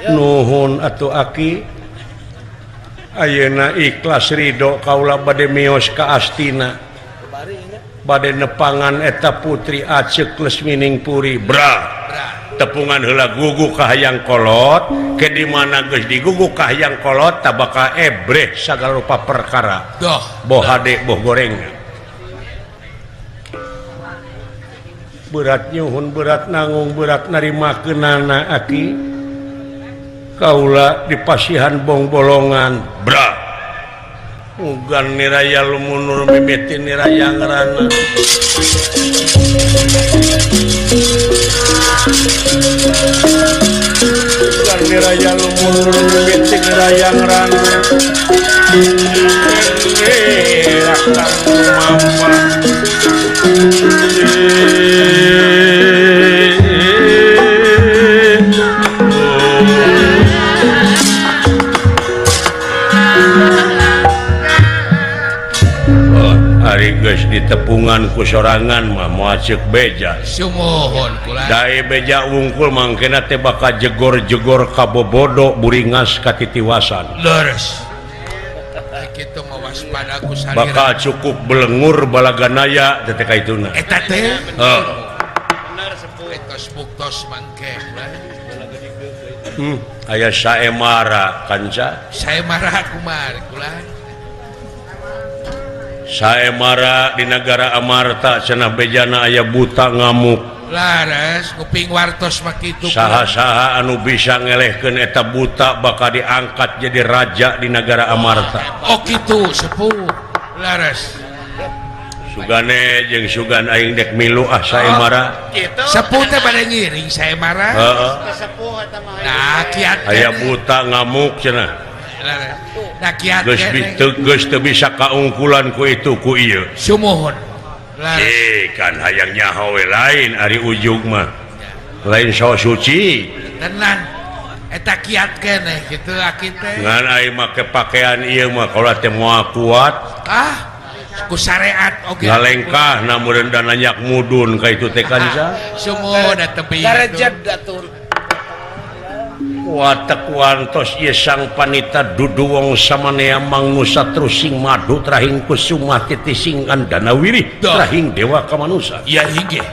Nuhun atuh aki. Ayeuna ikhlas ridho kaula bade mios ka Astina. Bade nepangan eta putri Aceuk Lesmining Puri. Bra. Tepungan heula gugu ka hayang kolot, ke di mana geus digugu ka hayang kolot tah bakal ebreh sagala rupa perkara. Doh, boh hade boh goreng. Berat nyuhun, berat nanggung, berat narimakeunana aki. Kaula dipasihan bongbolongan. Bra. Ugan niraya lumunur mimiti niraya ngarana. Ugan niraya lumunur mimiti niraya ngarana. Rakang mama. Ari geus ditepungan ku sorangan mah moal ceuk beja. Sumuhun kula. Dae beja wungkul mangkena teh bakal jegor-jegor ka bobodo buringas ka titiwasan. Leres. Kitu mah waspada ku salira. Bakal cukup belengur balaganaya teh kaituna. Eta teh. Heeh. Bener sepuh etos buktos mangke. Aya saemara kanca. Saemara kumaha kula. Saemara di negara Amarta cenah bejana aya buta ngamuk. Laras kuping wartos mah kitu. Saha-saha anu bisa ngelehkeun eta buta bakal diangkat jadi raja di negara Amarta. Oh kitu sepuh. Laras. Sugane jeung sugan aing dek milu ah saemara. Kitu. Sepuh teh bade ngiring saemara. Heeh. Sepuh eta mah. Nah kiat. Aya buta ngamuk cenah. Nah kiat geus teu bisa kaungkulan ku itu ku ieu. Sumuhun. Kan hayang nyaho we lain ari ujug mah. Lain so suci. Tenan. Eta kiat keneh kitu aki teh. Ngan ai make pakaian ieu mah kaula teh moal kuat. Ah, ku syariat oge. Ngalengkah na meureun da nanyak mudun ka itu teh kanca. Sumuhun da tepi. Darajat atuh. Watek wantos ieu sang panita duduwong samanea mangnusa trusing madu trahing kusuma titising andanawirih trahing dewa kamanusa. Ya inggih.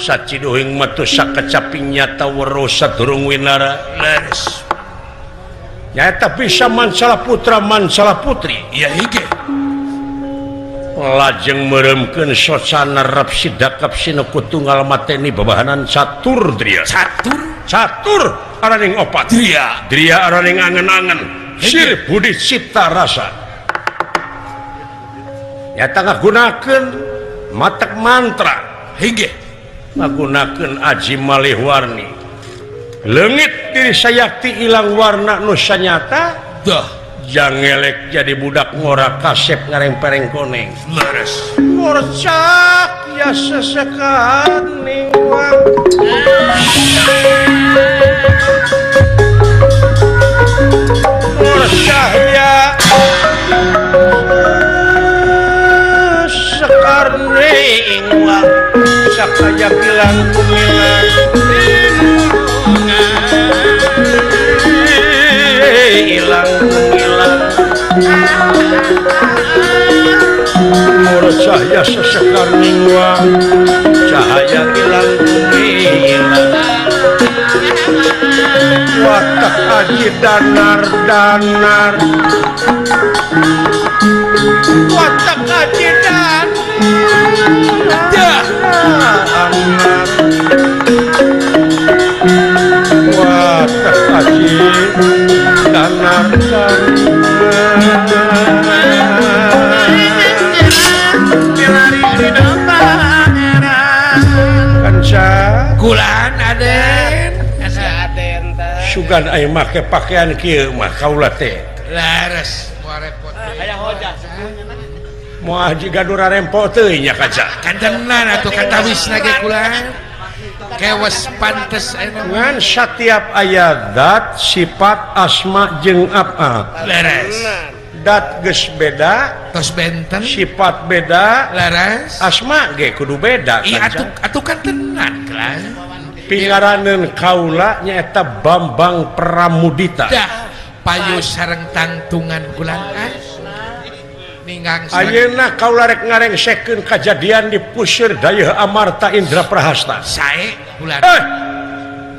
Saciduhing metu sakecaping nyata weruh sadurung winara. Leres. Nyaeta bisa mansala putra mansala putri. Iya hige. Lajeng meremkeun socana rap sidakap sinuku tunggal mateni babahanan catur dria. Catur? Catur araning opat. Dria. Dria araning angen-angen. Sir budi cipta rasa. Nyata ngagunakeun matek mantra. Hige. Ngagunakeun aji malih warni. Leungit diri sayakti ilang warna nu sanyata. Dah. Jangelek jadi budak ngora kasep ngareng-pereng koneng. Leres. Ngorcak ya sesekan ningwang. Ngorcak ya sekar ningwang. Sakaya bilang kumilang. Ilang hilang murah cahaya sesekar ningwang cahaya hilang hilang watak aji danar danar watak aji danar danar watak aji danar kulan aden sugan aya make pakaian kieu mah kaula teh leres moal repot aya hojah moal jiga dura rempo teuing nya kaca kantenan atuh katawisna ge kulan kewas pantes ayeuna ngan satiap aya zat sifat asma jeung apa leres dat geus beda tos benten sifat beda leres asma ge kudu beda iya atuh atuh kan tenan kelan pingaraneun kaula nyaeta Bambang Pramudita dah payu sareng tangtungan kulan ah ninggang ayeuna kaula rek ngarengsekeun kajadian di Pusir Dayeuh Amarta Indra Prahasta sae kulan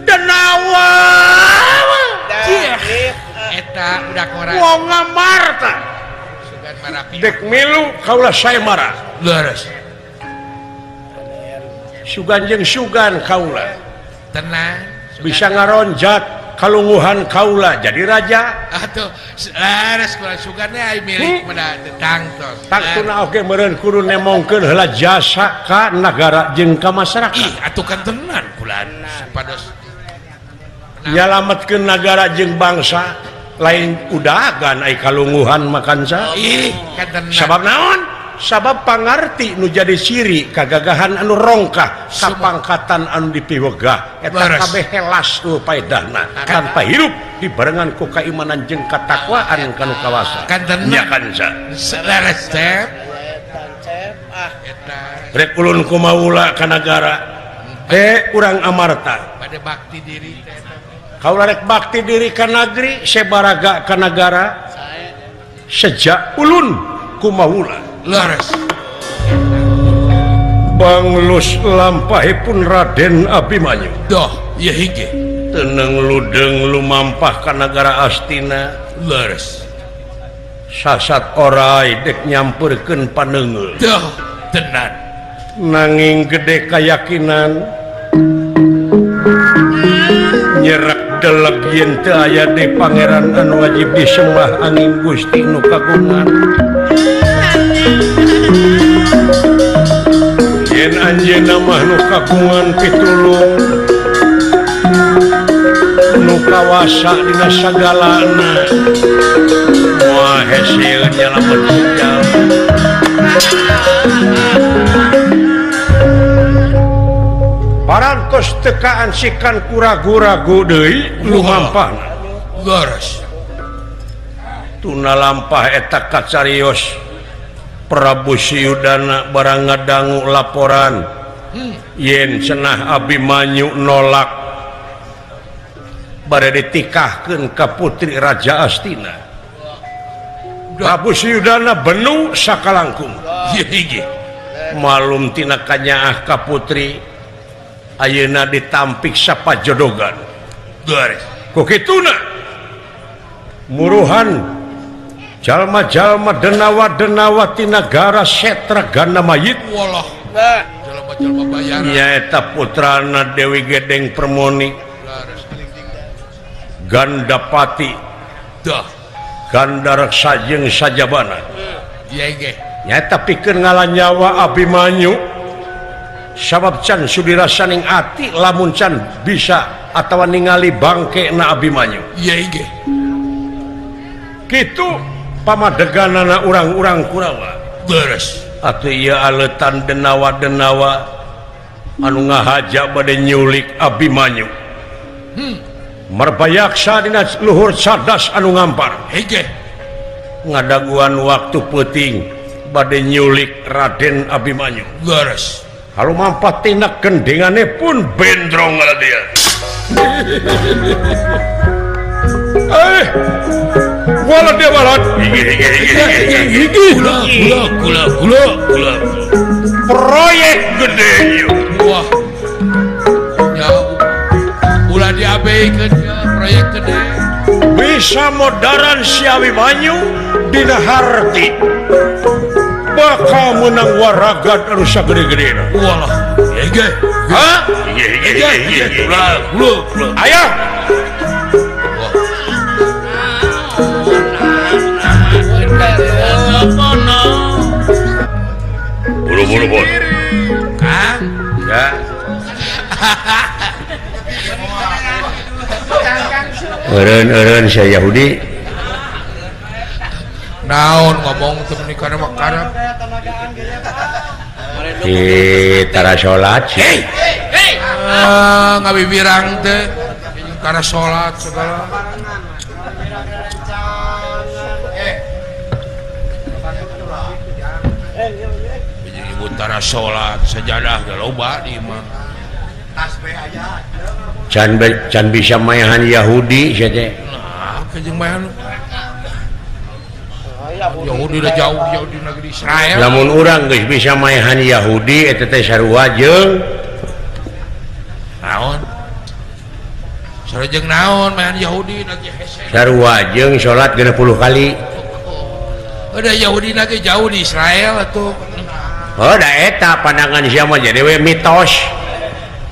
denawa eta budak ngora wong Amarta sugan marapi dek milu kaula sae marah leres sugan jeung sugan kaula tenang bisa ngaronjat kalunguhan kaula jadi raja atuh leres kula sugan aya milik pada tangtos tangtuna oge meureun kudu nemongkeun heula jasa ka nagara jeung ka masyarakat ih atuh kan tenan kula supados nyalametkeun nagara jeung bangsa lain udagan ai kalunguhan makansa ih kan tenan sabab naon sabab pangarti nu jadi ciri kagagahan anu rongkah kapangkatan anu dipiwegah eta kabeh helas nu paedahna tanpa hirup dibarengan ku kaimanan jeung katakwaan kanu kawasa nya kanca leres cep rek ulun kumaula ka nagara teh urang Amarta pada bakti diri teh kaula rek bakti diri ka nagri sebaraga ka nagara sejak ulun kumaula leres banglus lampahipun Raden Abimanyu doh ieu hige teneng ludeng lumampah ka nagara Astina leres sasat orai dek nyamperkeun paneunggeul doh tenan nanging gede kayakinan nyerak delek yen teu aya deui pangeran anu wajib disembah angin Gusti nu kagungan yen anjeunna mah nu kagungan pitulung nu kawasa dina sagalana moal hesil nyalamet jalma parantos tekaan sikan kuragu-ragu deui lumampahna leres tuna lampah eta kacarios Prabu Siyudana barang ngadangu laporan yen cenah Abimanyu nolak bade ditikahkeun ka putri Raja Astina Prabu Siyudana benu sakalangkung malum tina kanyaah ka putri Ayeuna ditampik sapajodogan. Ku kituna muruhan jalma-jalma denawa-denawa ti nagara Setra Gandamayit. Walah. Jalma-jalma bayaran. Nyaeta putrana Dewi Gedeng Permoni. Gandapati. Dah. Gandareksa jeung sajabana. Ieu ge. Nyaeta pikeun ngalanyawa Abimanyu. Sabab can sudi rasaning ati lamun can bisa atawa ningali bangke na Abimanyu. Ieu ge. Kitu pamadeganana urang-urang Kurawa. Beres. Atuh ieu aleutan denawa-denawa anu ngahaja bade nyulik Abimanyu. Merbayaksa dina luhur cadas anu ngampar. Hege. Ngadaguan waktu peuting bade nyulik Raden Abimanyu. Beres. Halumampat tina gendengane pun bendrong dia. Walat dia walat. Gula gula gula gula. Proyek gede. Wah. Jauh. Ulah diabeikeun proyek gede. Bisa modaran si Abimanyu dina harti. Bakal menang waragat anu sagede-gedena. Walah. Hege. Hah? Hege. Gula gula gula. Ayo. Buru-buru bon. Kang. Ya. Eureun-eureun sia Yahudi. Naon ngomong teu meuni kana mah karep. Tara salat. Hei. Hei. Ngabibirang teh kana salat segala. Tara salat sajadah ge loba di imah. Can bisa mayahan Yahudi sia teh. Nah, jeung mayahan Yahudi udah jauh jauh di negeri Israel. Lamun urang geus bisa mayahan Yahudi eta teh sarua jeung naon? Sarua jeung naon mayahan Yahudi lagi hese. Sarua jeung salat 60 kali. Udah Yahudi lagi jauh di Israel atuh. Oh, da eta pandangan sia mah jadi we mitos.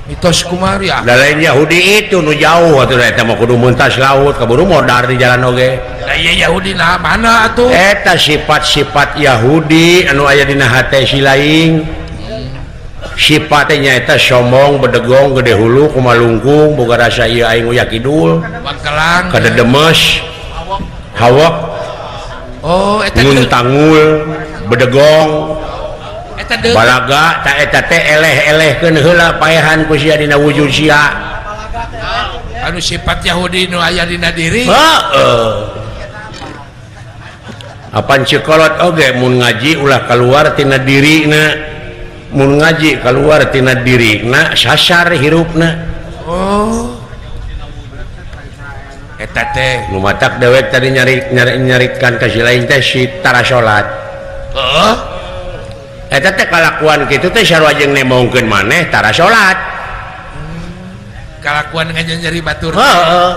Mitos kumaha ya? Da lain Yahudi itu nu jauh atuh da eta mah kudu muntas laut kaburu modar di jalan oge. Da ieu Yahudi na mana atuh? Eta sifat-sifat Yahudi anu aya dina hate si laing. Sifatnya nyaeta sombong, bedegong, gede hulu, kumalungkung, boga rasa ieu aing uya kidul, Bangkelang, kadedemes, hawak. Oh, eta nguntangul, bedegong. Balaga ta eta teh eleh-elehkeun heula paehan ku sia dina wujud sia. Anu sifat Yahudi nu aya dina diri. Heeh. Apan cekolot oge mun ngaji ulah kaluar tina dirina. Mun ngaji kaluar tina dirina sasar hirupna. Oh. Eta teh nu matak dewek tadi nyari-nyarikan ka si lain teh si tara salat. Heeh. Eta teh kalakuan kitu teh sarua jeung nemongkeun maneh tara salat. Kalakuan nganyeri batur. Heeh.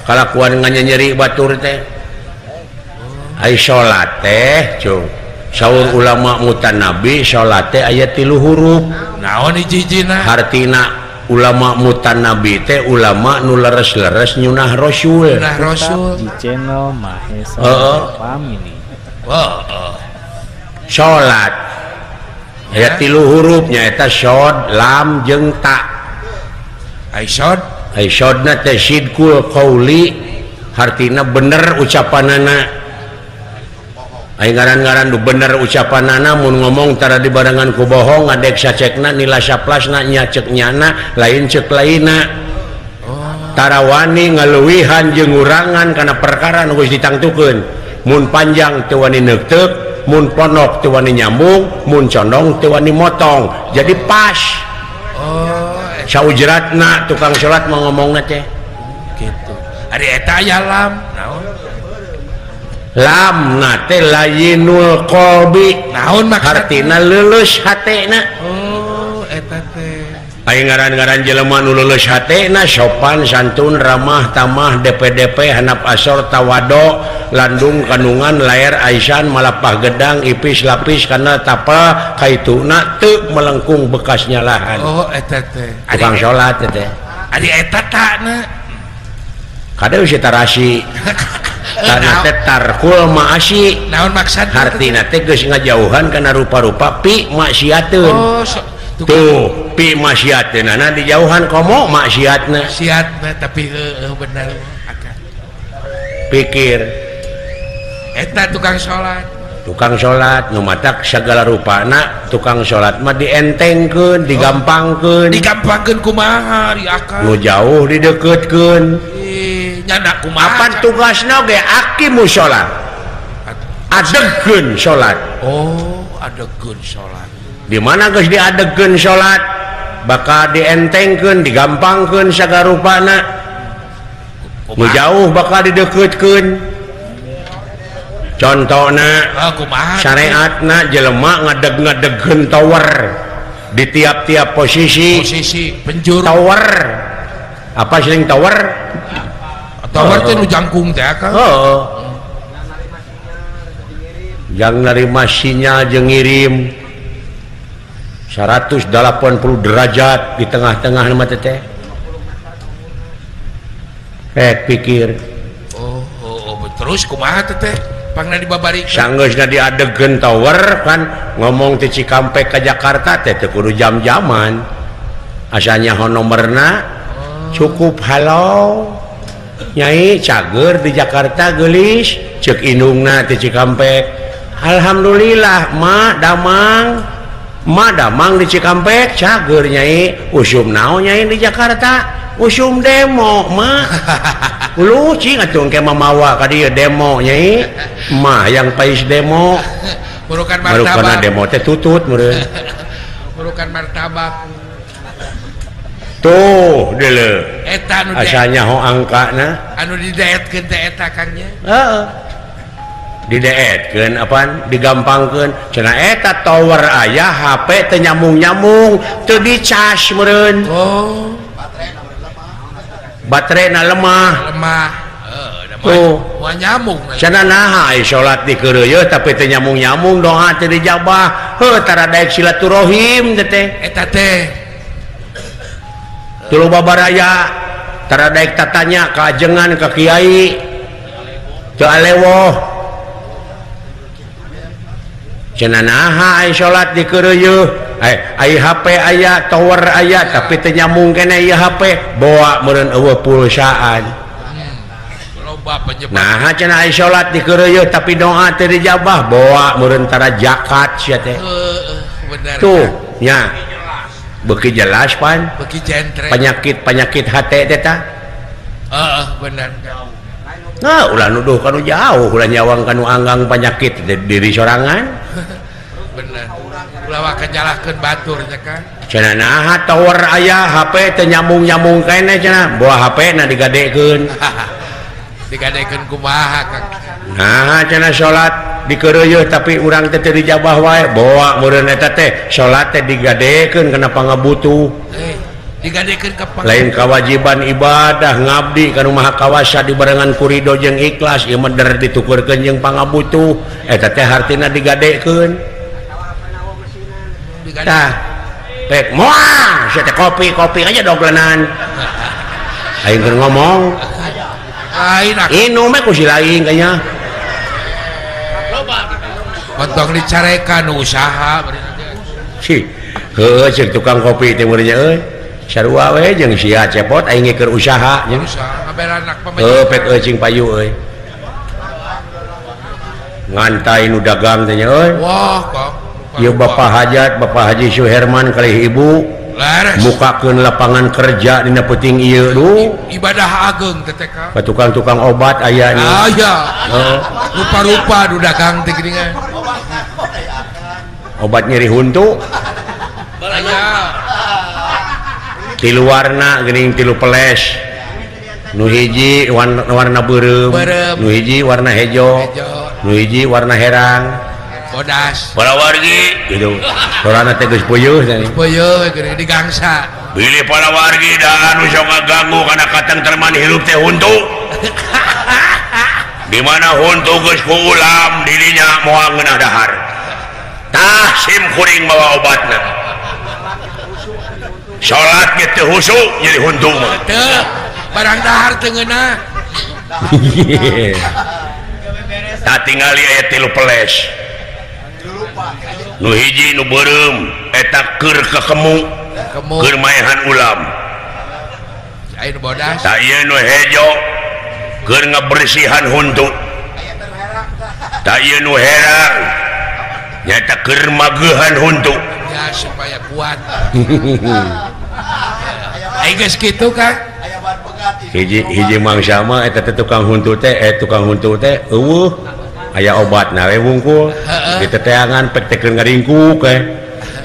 Kalakuan nganyeri batur teh. Ai salat teh cung. Saur ulama mutanabi salat teh aya 3 huruf. Naon hiji-hijina? Hartina ulama mutanabi teh ulama nu leres-leres nyunah rasul. Nyunah rasul. Di channel Mahesa Family. Heeh. Salat aya 3 huruf nyaeta shod, lam jeung ta. Ai shod? Ai shodna teh sidqul qauli, hartina bener ucapanana. Ai ngaran-ngaran nu bener ucapanana mun ngomong tara dibarengan ku bohong, ngadek sacekna nila saplasna nya ceuk nyana lain ceuk lainna. Tara wani ngaleuwihan jeung ngurangan kana perkara nu geus ditangtukeun. Mun panjang teu wani neukteuk, mun ponok teu wani nyambung, mun condong teu wani motong. Jadi pas. Oh, saujratna tukang salat mau ngomongna teh. Gitu. Ari eta aya lam, naon? Lamna teh layinul qalbi. Naon maksudna? Hartina leuleus hatena. Oh, Eta teh. Aing ngaran-ngaran jelema nu leuleus hatena sopan santun ramah tamah DPDP hanap asor tawado landung kandungan layar aisan malapah gedang ipis lapis karena tapa kaituna teu melengkung bekas nyalahan. Oh eta teh. Tukang salat teh. Ari eta takna. Kadeu si tarasi. Tanah teh tarkul maasi. Naon maksudna? Hartina teh geus ngajauhan kana rupa-rupa pi maksiateun. Oh, tuh pi maksiateunana dijauhan komo maksiatna. Maksiatna tapi heueuh bener akan. Pikir eta tukang salat. Tukang salat nu matak sagala rupana tukang salat mah dientengkeun, digampangkeun. Oh, digampangkeun kumaha di akal. Nu jauh dideukeutkeun. Nyana kumaha? Apan tugasna ge aqimu salat. Adegkeun salat. Oh, adegkeun salat. Di mana geus diadegkeun salat bakal dientengkeun, digampangkeun sagala rupana. Nu jauh bakal dideukeutkeun. Contohna syariatna jelema ngadeg-ngadegkeun tower di tiap-tiap posisi. Posisi penjuru. Tower. Apa sing tower? Tower teh nu jangkung teh Kang. Heeh. Yang nerima sinyal jeung ngirim 180 derajat di tengah-tengah mah teh. Pikir. Oh, oh, terus kumaha teh? Pangna dibabari. Sanggeusna diadegkeun tower kan ngomong ti Cikampek ka Jakarta teh teu kudu jam-jaman. Asa nyaho nomerna cukup halo. Nyai cager di Jakarta geulis ceuk indungna ti Cikampek. Alhamdulillah ma damang. Ma damang di Cikampek cager nyai. Usum naon nyai di Jakarta? Usum demo ma. Lu cing atuh engke mamawa ka dieu demo nyai. Mah yang pais demo. Burukan martabak. Marukana demo teh tutut meureun. Burukan martabak. Tuh deuleu. Eta anu asa nyaho angkana. Anu didaetkeun teh eta Kang nya. Heeh. Didaetkeun apaan? Digampangkeun. Cenah eta tower aya HP teu nyambung-nyambung, teu dicas meureun. Oh. Baterena lemah. Lemah. Tuh. Moal nyambung. Cenah naha ai salat dikeureuyeut tapi teu nyambung-nyambung doa teu dijabah. Heuh tara daek silaturahim teh teh. Eta teh. Tuluy babaraya tara daek tatanya ka ajengan ka kiai. Teu alewoh. Cenah naha ai salat dikeureuyeut. Ai HP aya, tower aya, tapi teu nyambung keneh ieu HP. Boa meureun eueuh pulsaan. Loba penyebab. Naha cenah ai salat dikeureuyeut tapi doa teu dijabah. Boa meureun tara zakat sia teh. Bener. Tuh, nya. Beuki jelas pan. Beuki jentre. Penyakit-penyakit hate teh tah. Heeh, bener. Nah, ulah nuduh kanu jauh, ulah nyawang kanu anggang penyakit diri sorangan. Bener. Ulah waka nyalahkeun batur nya kan. Cenah naha tower aya HP teu nyambung-nyambung keneh cenah, boa HP na digadekeun. Digadekeun kumaha Kang? Nah, cenah salat dikeureuyeut tapi urang teh teu dijabah wae. Boa meureun eta teh salat teh digadekeun kana pangabutuh. Digadekeun ka pang- Lain kewajiban ibadah ngabdi ka nu Maha Kawasa dibarengan ku ridho jeung ikhlas ieu mah der ditukurkeun jeung pangabutuh. Eta teh hartina digadekeun. Tah, pek moal sia teh kopi-kopi aja doglenan. Aing keur ngomong. Lain aku. Inum we ku si lain kayaknya. Montong dicarekan usaha Si, heueuh ceuk tukang kopi teh meureun nya euy. Sarua we jeung sia cepot aing ge keur usaha nya. Usaha ngabelanak pamajikan. Heuh pek euy cing payu euy. Ngantai nu dagang teh nya euy. Wah, Kang. Ieu Bapak Hajat, Bapak Haji Suherman kalih Ibu. Lares. Mukakeun lapangan kerja dina peuting ieu duh. Ibadah ageung teh teh Kang. Tukang-tukang obat aya nya. Aya. Heeh. Rupa-rupa nu dagang teh geuningan. Obat nyeri huntu. Aya. Tilu warna geuning tilu peles. Nu hiji warna beureum, nu hiji warna hejo, nu hiji warna herang. Bodas. Para wargi gitu. Sorana teh geus puyuh teh. Puyuh geuning digangsa. Bilih para wargi da anu sok ngaganggu kana katentreman hirup teh huntu. Di mana huntu geus ku ulam dirinya moal ngeunah dahar. Tah sim kuring bawa obatna. Salat ge teu husuk jadi huntu mah. Teu, barang dahar teu ngeunah. Tah tingali aya 3 peles. Nu hiji nu beureum eta keur kakemu. Keur maehan ulam. Aya nu bodas. Tah ieu nu hejo keur ngabersihan huntu. Tah ieu nu herang nyaeta keur mageuhan huntu. Ya supaya kuat. Ai geus kitu Kang. Hiji hiji mangsa mah eta teh tukang huntu teh tukang huntu teh eueuh aya obatna we wungkul. Diteteangan pek teh keur ngaringkuk we.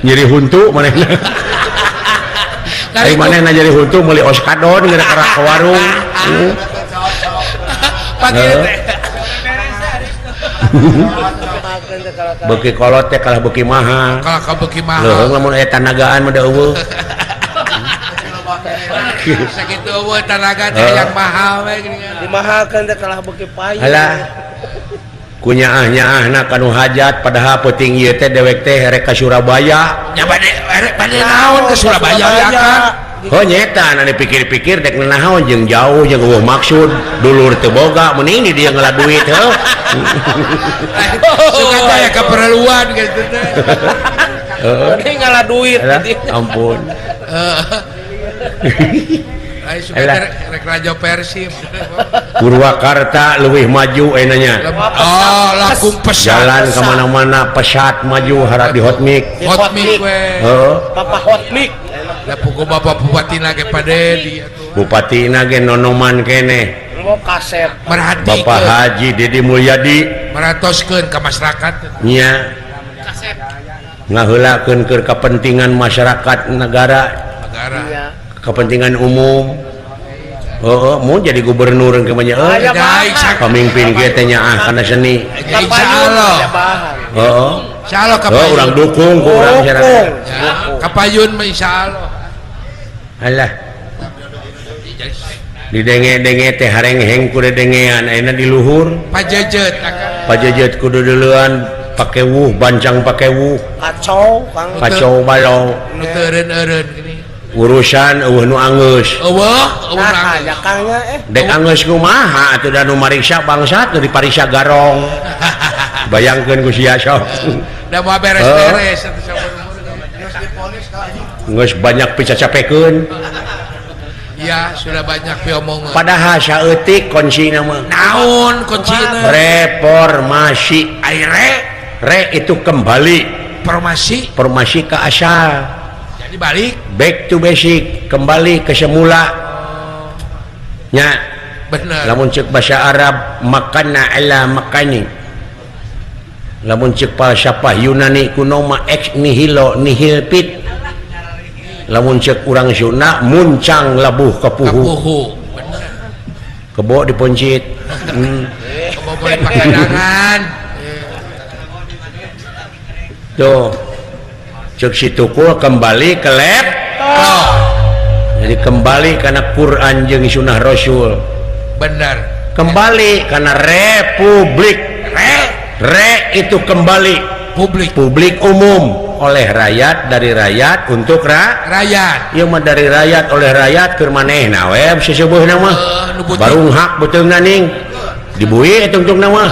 Nyeri huntu manehna. Ai manehna nyeri huntu meuli oskadon gara-gara ke warung. Pagi teh. Beuki kolot teh kalah beuki mahal. Kalah ka beuki mahal. Leuheung lamun aya tanagaan mah da eueuh. Sakitu eueuh tanaga teh yang mahal we geuningan. Dimahalkeun teh kalah beuki payu. Halah. Kunyaah-nyaahna kanu hajat padahal peuting ieu teh dewek teh rek ka Surabaya. Nya bade rek bade naon ke Surabaya ya Kang? Oh nyeta anu dipikir-pikir dek naon jeung jauh jeung eueuh maksud dulur teu boga mending di dieu ngela duit heuh. Suka teh aya keperluan gitu teh. Heeh. Mending ngala duit. Ampun. Ai suka teh rek raja Persib. Purwakarta leuwih maju enanya. Oh, laku pesat. Jalan ka mana-mana pesat maju harap di hotmik. Hotmik we. Heeh. Papa hotmik. Da pugu bapak bupatina ge pade di bupatina ge nonoman keneh. Mau kasep. Merhatikeun. Bapak Haji Dedi Mulyadi meratoskeun ka masyarakat. Nya. Kasep. Ngaheulakeun keur kepentingan masyarakat negara. Negara. Kepentingan umum. Heeh, mun jadi gubernur engke mah nya euy. Pamimpin ge teh nyaah kana seni. Insyaallah. Heeh. Insyaallah kapayun. Urang dukung ku urang masyarakat. Kapayun mah insyaallah. Alah. Didenge-denge teh harengheng ku dedengean ayeuna di luhur. Pajejet. Pajejet kudu duluan pake wuh, bancang pake wuh. Kacau Kang. Kacau balau. Nu teu eureun-eureun gini. Urusan eueuh nu anggeus. Eueuh, eueuh nu anggeus. Dek anggeus kumaha atuh da nu mariksa bangsa teu dipariksa garong. Bayangkeun ku sia sok. Da moal beres-beres atuh saumur-umur. Geus banyak picacapekeun. Ya, sudah banyak piomongan. Padahal saeutik kuncina mah. Naon kuncina? Reformasi. Ai re? Re itu kembali. Formasi. Formasi ke asal. Jadi balik. Back to basic, kembali ke semula. Nya. Bener. Lamun ceuk bahasa Arab makana ala makani. Lamun ceuk falsafah Yunani kuno mah ex nihilo nihil fit. Lamun ceuk urang Sunda muncang labuh kepuhu. Kepuhu. Bener. Kebo diponcit. Kebo boleh pakadangan. Tuh. Ceuk si tukul kembali ke laptop. Jadi kembali karena Quran jeung Sunnah Rasul. Benar. Kembali karena republik. Re itu kembali. Publik. Publik umum oleh rakyat, dari rakyat untuk rakyat. Ieu mah dari rakyat oleh rakyat keur manehna we seseubeuna mah. Barung hak beuteungna ning. Dibui tungtungna mah.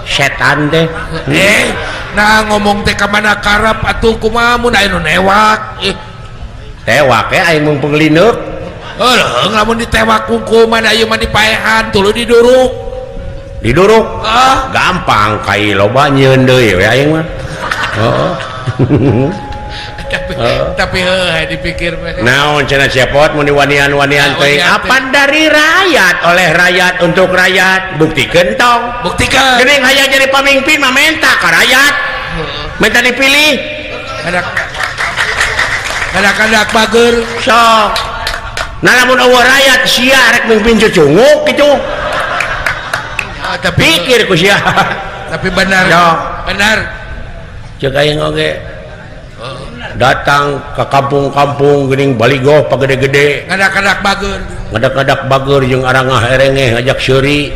Setan teh. Nah ngomong teh ka mana karep atuh kumaha mun aya nu newak. Tewak we aing mung penglinuk. Heuh, lamun ditewak ku mana ieu mah dipaehan tuluy diduruk. Diduruk? Gampang kai loba nyieun deui we aing mah. Heeh. Tapi heuh dipikir mah. Naon cenah cepot mun diwanian-wanian teh apan dari rakyat oleh rakyat untuk rakyat buktikeun tong. Buktikeun. Geuning hayang jadi pamimpin mah menta ka rakyat. Minta dipilih. Kadak-kadak bager. Sok. Nah lamun eueuh rakyat sia rek mimpin cucunguk kitu. Tapi pikir ku sia. Tapi benar. Sok. Benar. Cek aing oge. Datang ke kampung-kampung geuning baligoh pagede-gede. Ngadak-ngadak bager. Ngadak-ngadak bager jeung arangah erengeh ngajak seuri.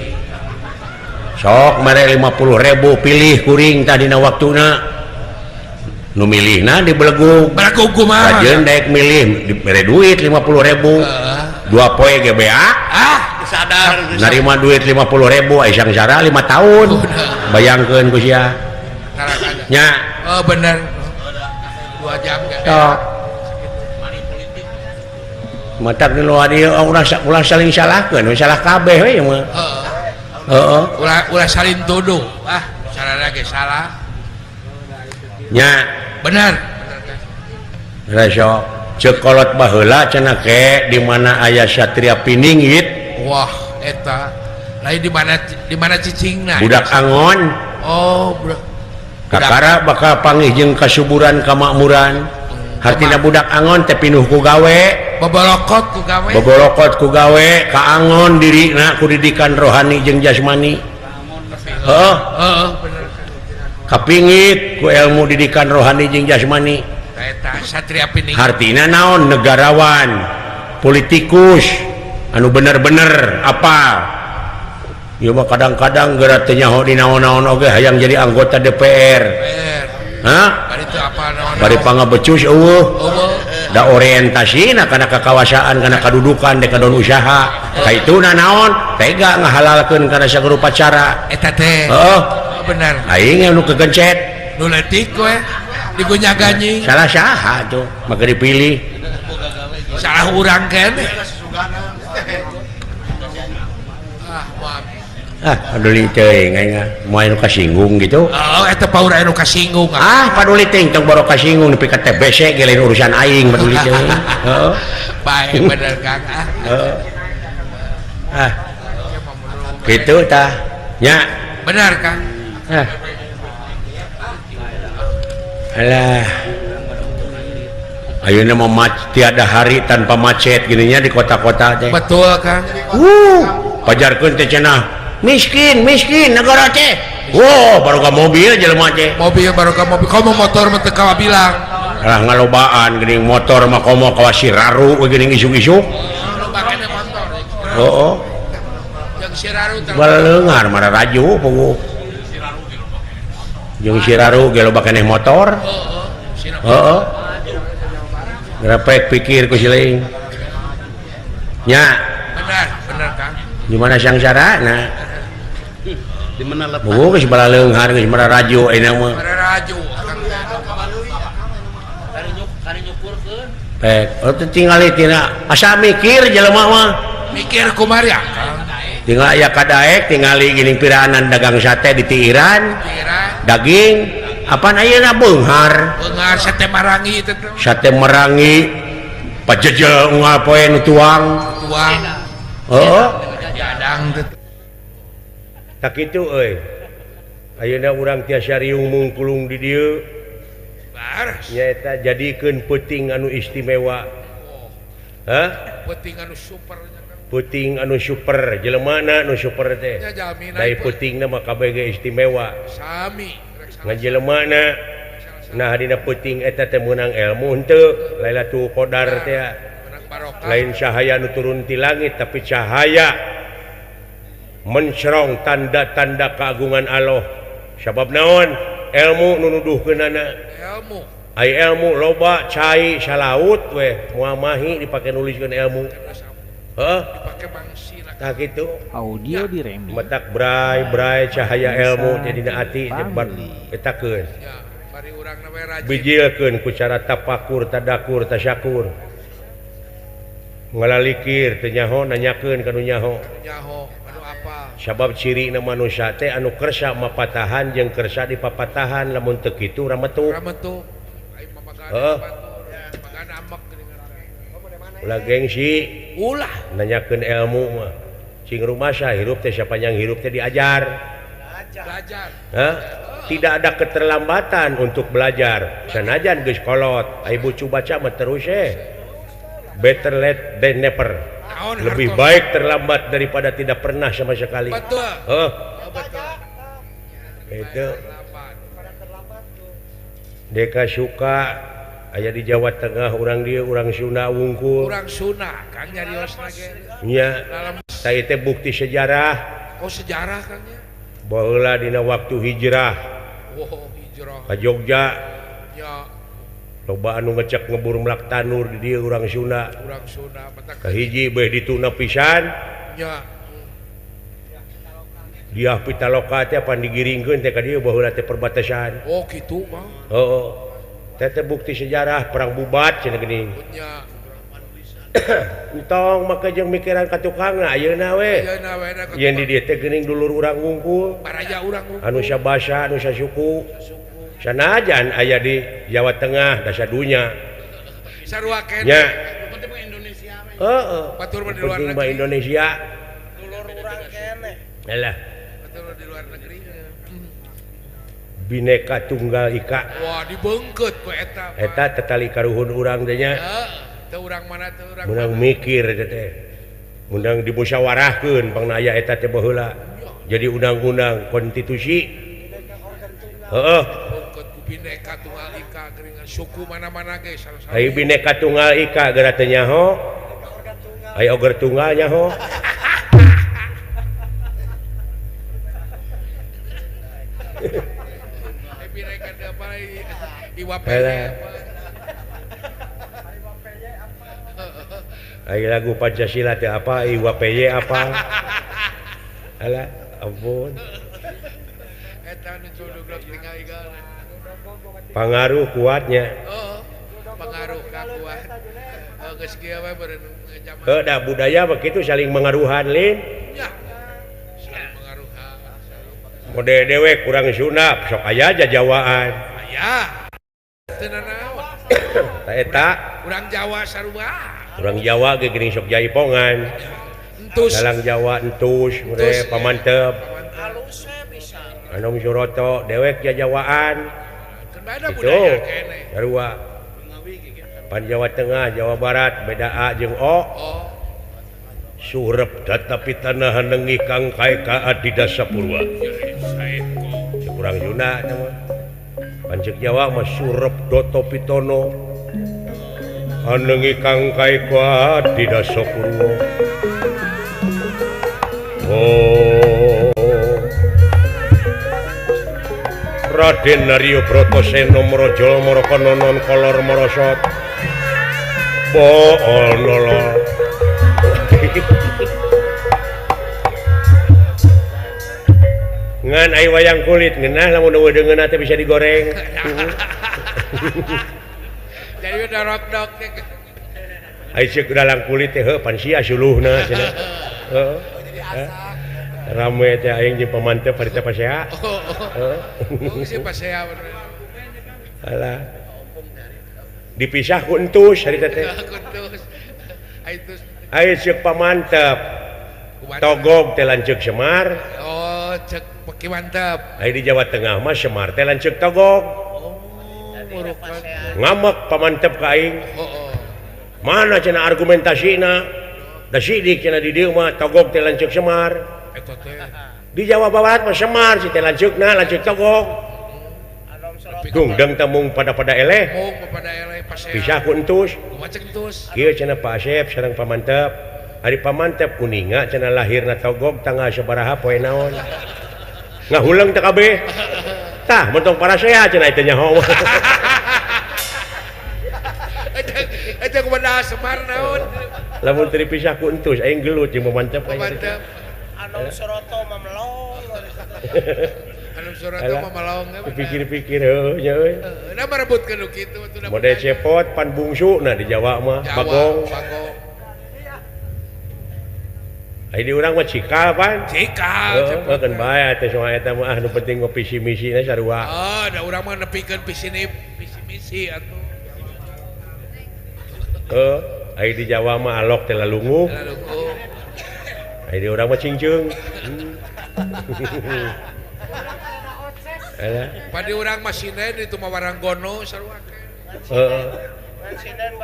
Sok mere 50.000 pilih kuring tah dina waktuna. Nu milihna dibelegug. Belegug kumaha? Kajeun daek milih dibere duit 50.000. Dua poe GBA. Ah, sadar. Narima duit 50.000 ai sangsara 5 tahun. Bayangkeun ku sia. Nya. Oh bener. 2 jam sok. Matak di luar dieu ulah saling salahkeun, salah kabeh we mah. Heeh. Ulah saling tuduh. Ah, salah ge salah. Nya, bener. Sok ceuk kolot baheula cenah ke di mana aya Satria Piningit. Wah, eta. Lain di mana cicingna? Budak angon. Oh, budak. Kakara bakal panggih jeung kasuburan kamakmuran. Hartina budak angon teh pinuh ku gawe, bobolokot ku gawe. Bobolokot ku gawe, kaangon dirina ku didikan rohani jeung jasmani. Heeh, heeh, bener. Kapingit ku ilmu didikan rohani jeung jasmani. Eta Satria Piningit. Hartina naon negarawan, politikus anu bener-bener apal. Ieu mah kadang-kadang geura teu nyaho di naon-naon oge hayang jadi anggota DPR. Hah? Bari teu apal naon. Bari pangabecus eueuh. Da orientasina kana kakawasaan, kana kadudukan, dek kadon usaha. Kaituna naon? Tega ngahalalkeun kana sarupa cara. Eta teh. Heeh. Bener. Aing nu kegencet. Nu leutik we digunya-ganying. Salah saha tuh, maka dipilih. Salah urang keneh. Ah, paduli teuing aing mah moal nu kasinggung gitu. Oh, eta paur anu kasinggung. Ah, paduli teuing tong boro kasinggung nepi ka TBC ge lain urusan aing paduli teuing. Heeh. Bae bener Kang. Ah. Heeh. Ah. Kitu tah. Nya. Bener Kang. Ah. Alah. Ayeuna mah tiada hari tanpa macet gininya di kota-kota teh. Betul Kang. Pajarkeun teh cenah miskin miskin negara teh. Wow, baru ka mobil jelema teh. Mobil baru ka mobil. Komo motor mah teu kabilang. Alah ngalobaan geuning motor mah komo kawas Siraru geuning isuk-isuk. Loba keneh motor. Heeh. Jeung Siraru teh. Baleungar mararaju puguh. Jeung Siraru ge loba keneh motor. Heeh. Ngrepek pikir ku siling. Nya. Bener, bener Kang. Gimana sangsarana? Di mana lepas? Oh, geus balaleunghar geus mararaju ayeuna mah. Mararaju. Pek, oh teu tingali tina asa mikir jelema mah. Mikir kumaha ya, Kang? Tinggal aya kadaek tingali geuning piraanan dagang sate di Tiiran. Daging apaan ayeuna beunghar. Beunghar sate marangi teh. Sate marangi pajejel unggal poe nu tuang. Tuang. Heeh. Gadang teh. Tak kitu euy. Ayeuna urang tiasa riung mungkulung di dieu. Baras. Nyaeta jadikeun peuting anu istimewa. Hah? Peuting anu super. Peuting anu super, jelemana anu super teh. Dari peutingna mah kabeh ge istimewa. Sami. Ngan jelemana nah dina peuting eta teh meunang ilmu henteu, Lailatul Qadar teh. Lain cahaya nu turun ti langit tapi cahaya mencerong tanda-tanda keagungan Allah. Sabab naon? Ilmu nu nuduhkeunana. Ilmu. Ai ilmu loba cai salaut weh moal mahi dipake nuliskeun ilmu. Heuh, dipake mangsina. Tah kitu. Audio di remix. Matak brai-brai cahaya ilmu teh dina ati teh etakeun. Bari urangna we rajin. Bijilkeun ku cara tapakur, tadakur, tasyakur. Ngalalikir teu nyaho nanyakeun ka nu nyaho. Nyaho anu apa? Sabab cirina manusia teh anu kersa mapatahan jeung kersa dipapatahan lamun teu kitu rametuk. Rametuk. Ai mamagana Heeh. mamagana ambek geuningan. Ulah gengsi, ulah nanyakeun ilmu mah. Cing rumasa hirup teh sapanjang hirup teh diajar. Belajar. Hah? Tidak ada keterlambatan untuk belajar. Sanajan geus kolot, ai bucu baca mah terus Better late than never. Lebih baik terlambat daripada tidak pernah sama sekali. Betul. Heeh. Betul. Itu. Deka suka aya di Jawa Tengah urang dieu urang Sunda wungkul. Urang Sunda Kang nyariosna ge. Nya. Tah ieu teh bukti sejarah. Oh sejarah Kang nya. Baheula dina waktu hijrah. Oh hijrah. Ka Jogja. Nya. Loba anu ngecek ngebur melak tanur di dieu urang Sunda. Urang Sunda matak kahiji beuh dituna pisan. Nya. Diah Pitaloka teh pan digiringkeun teh ka dieu baheula teh perbatasan. Oh kitu mah. Heeh. Teh teh bukti sejarah perang Bubat cenah geuning. Nya. Entong make jeung mikiran ka tukangna ayeuna we. Ayeuna we Yen di dieu teh geuning dulur urang wungkul. Baraya urang wungkul. Anu sabasa, anu sasuku. Sanajan aya di Jawa Tengah dasa dunya. Sarua keneh. Nya. Nu penting mah Indonesia we. Heeh. Batur mah di luar Penting mah negeri. Indonesia. Dulur urang keneh. Alah. Batur di luar negeri. Bineka Tunggal Ika. Wah dibeungkeut ku eta. Eta tetali karuhun urang teh nya. Heeh, teu urang mana teu urang. Meunang mikir eta teh. Meunang dimusyawarahkeun pangna aya eta teh baheula. Jadi undang-undang konstitusi. Heeh. Beungkeut ku Bineka Tunggal Ika geuningan suku mana-mana ge sarua-sarua. Ai Bineka Tunggal Ika geura teu nyaho. Ai oger tunggal nyaho. Ai lagu Pancasila teh apa, IWPY apa. Alah, ampun. Eta nu cuduglok tinggal igalna. Pangaruh kuatnya. Oh, pengaruh kakuat. Oh, geus kieu we beureun jaman. Heuh, da budaya mah kitu saling mengaruhan lin. Nya. Saling mengaruhan. Mode dewek kurang Sunda, sok aya jajawaan. Aya. Teu nanaon. Ta eta urang Jawa sarua. Urang Jawa ge geuning sok jaipongan. Entus. Dalang Jawa entus, mure pamantep. Alus we bisa. Anom Suroto dewek jajawaan. Keun bae da Gitu. budaya keneh. Sarua. Pan Jawa Tengah, Jawa Barat beda A jeung O. Oh. Surep tetapi tanah nengi kang kae ka Adidasa Purwa. Kurang Sunda eta mah. Pancek Jawa mah surep doto pitono. Anengi kang kae ka Adidasa Purwa. Oh. Raden Naryo Bratasena Mraja Marakanonon Kolor Marasat. Boololo. Ngan ai wayang kulit ngeunah lamun eueuh deungeunna teh bisa digoreng. Jadi dorok-dok teh. Ai ceuk dalang kulit teh heuh pan sia suluhna cenah. Heeh. Rame teh aing jeung pamantep harita pasea. Oh, si pasea bener. Alah. Dipisah ku entus harita teh. Ku entus. Ai entus. Ai ceuk pamantep. Togog teh lanceuk Semar. Oh, cek peki mantep. Ai di Jawa Tengah mah Semar teh lanceuk Togog. Oh, murukan. Ngamek pamantep ka aing. Oh, oh. Mana cenah argumentasina? Da sidik cenah di dieu mah Togog teh lanceuk Semar. Eta teh. Di Jawa Barat mah Semar si teh lanceukna lanceuk Togog. Dungdeng teh mung pada-pada eleh. Mung pada eleh pasea. Pisah ku entus. Kumaha cek entus? Kieu cenah Pak Asep sareng pamantep. Ari pamantep kuninga cenah lahirna Togog tanggal sabaraha poe naon. Ngahuleng teh kabeh. Tah mentong parasea cenah teh nyaho. Eta kumaha Semar naon? Lamun teu dipisah ku entus aing gelut jeung pamantep. Pamantep. Anom Suroto mah melong. Anom Suroto mah melong. Pikir-pikir heuh nya euy. Nah merebutkeun nu kitu atuh. Mode cepot pan bungsu nah di Jawa mah Bagong. Bagong. Ai di urang mah cikal pan. Cikal. Heuh keun bae teh soal eta mah nu penting mah visi misina sarua. Oh, da urang mah nepikeun visi misi atuh. Heuh, ai di Jawa mah alok teh lalungu. Lalungu. Ai di urang mah cingceung. Alah. Padi urang mah sinden itu mah waranggono sarua keneh. Heeh.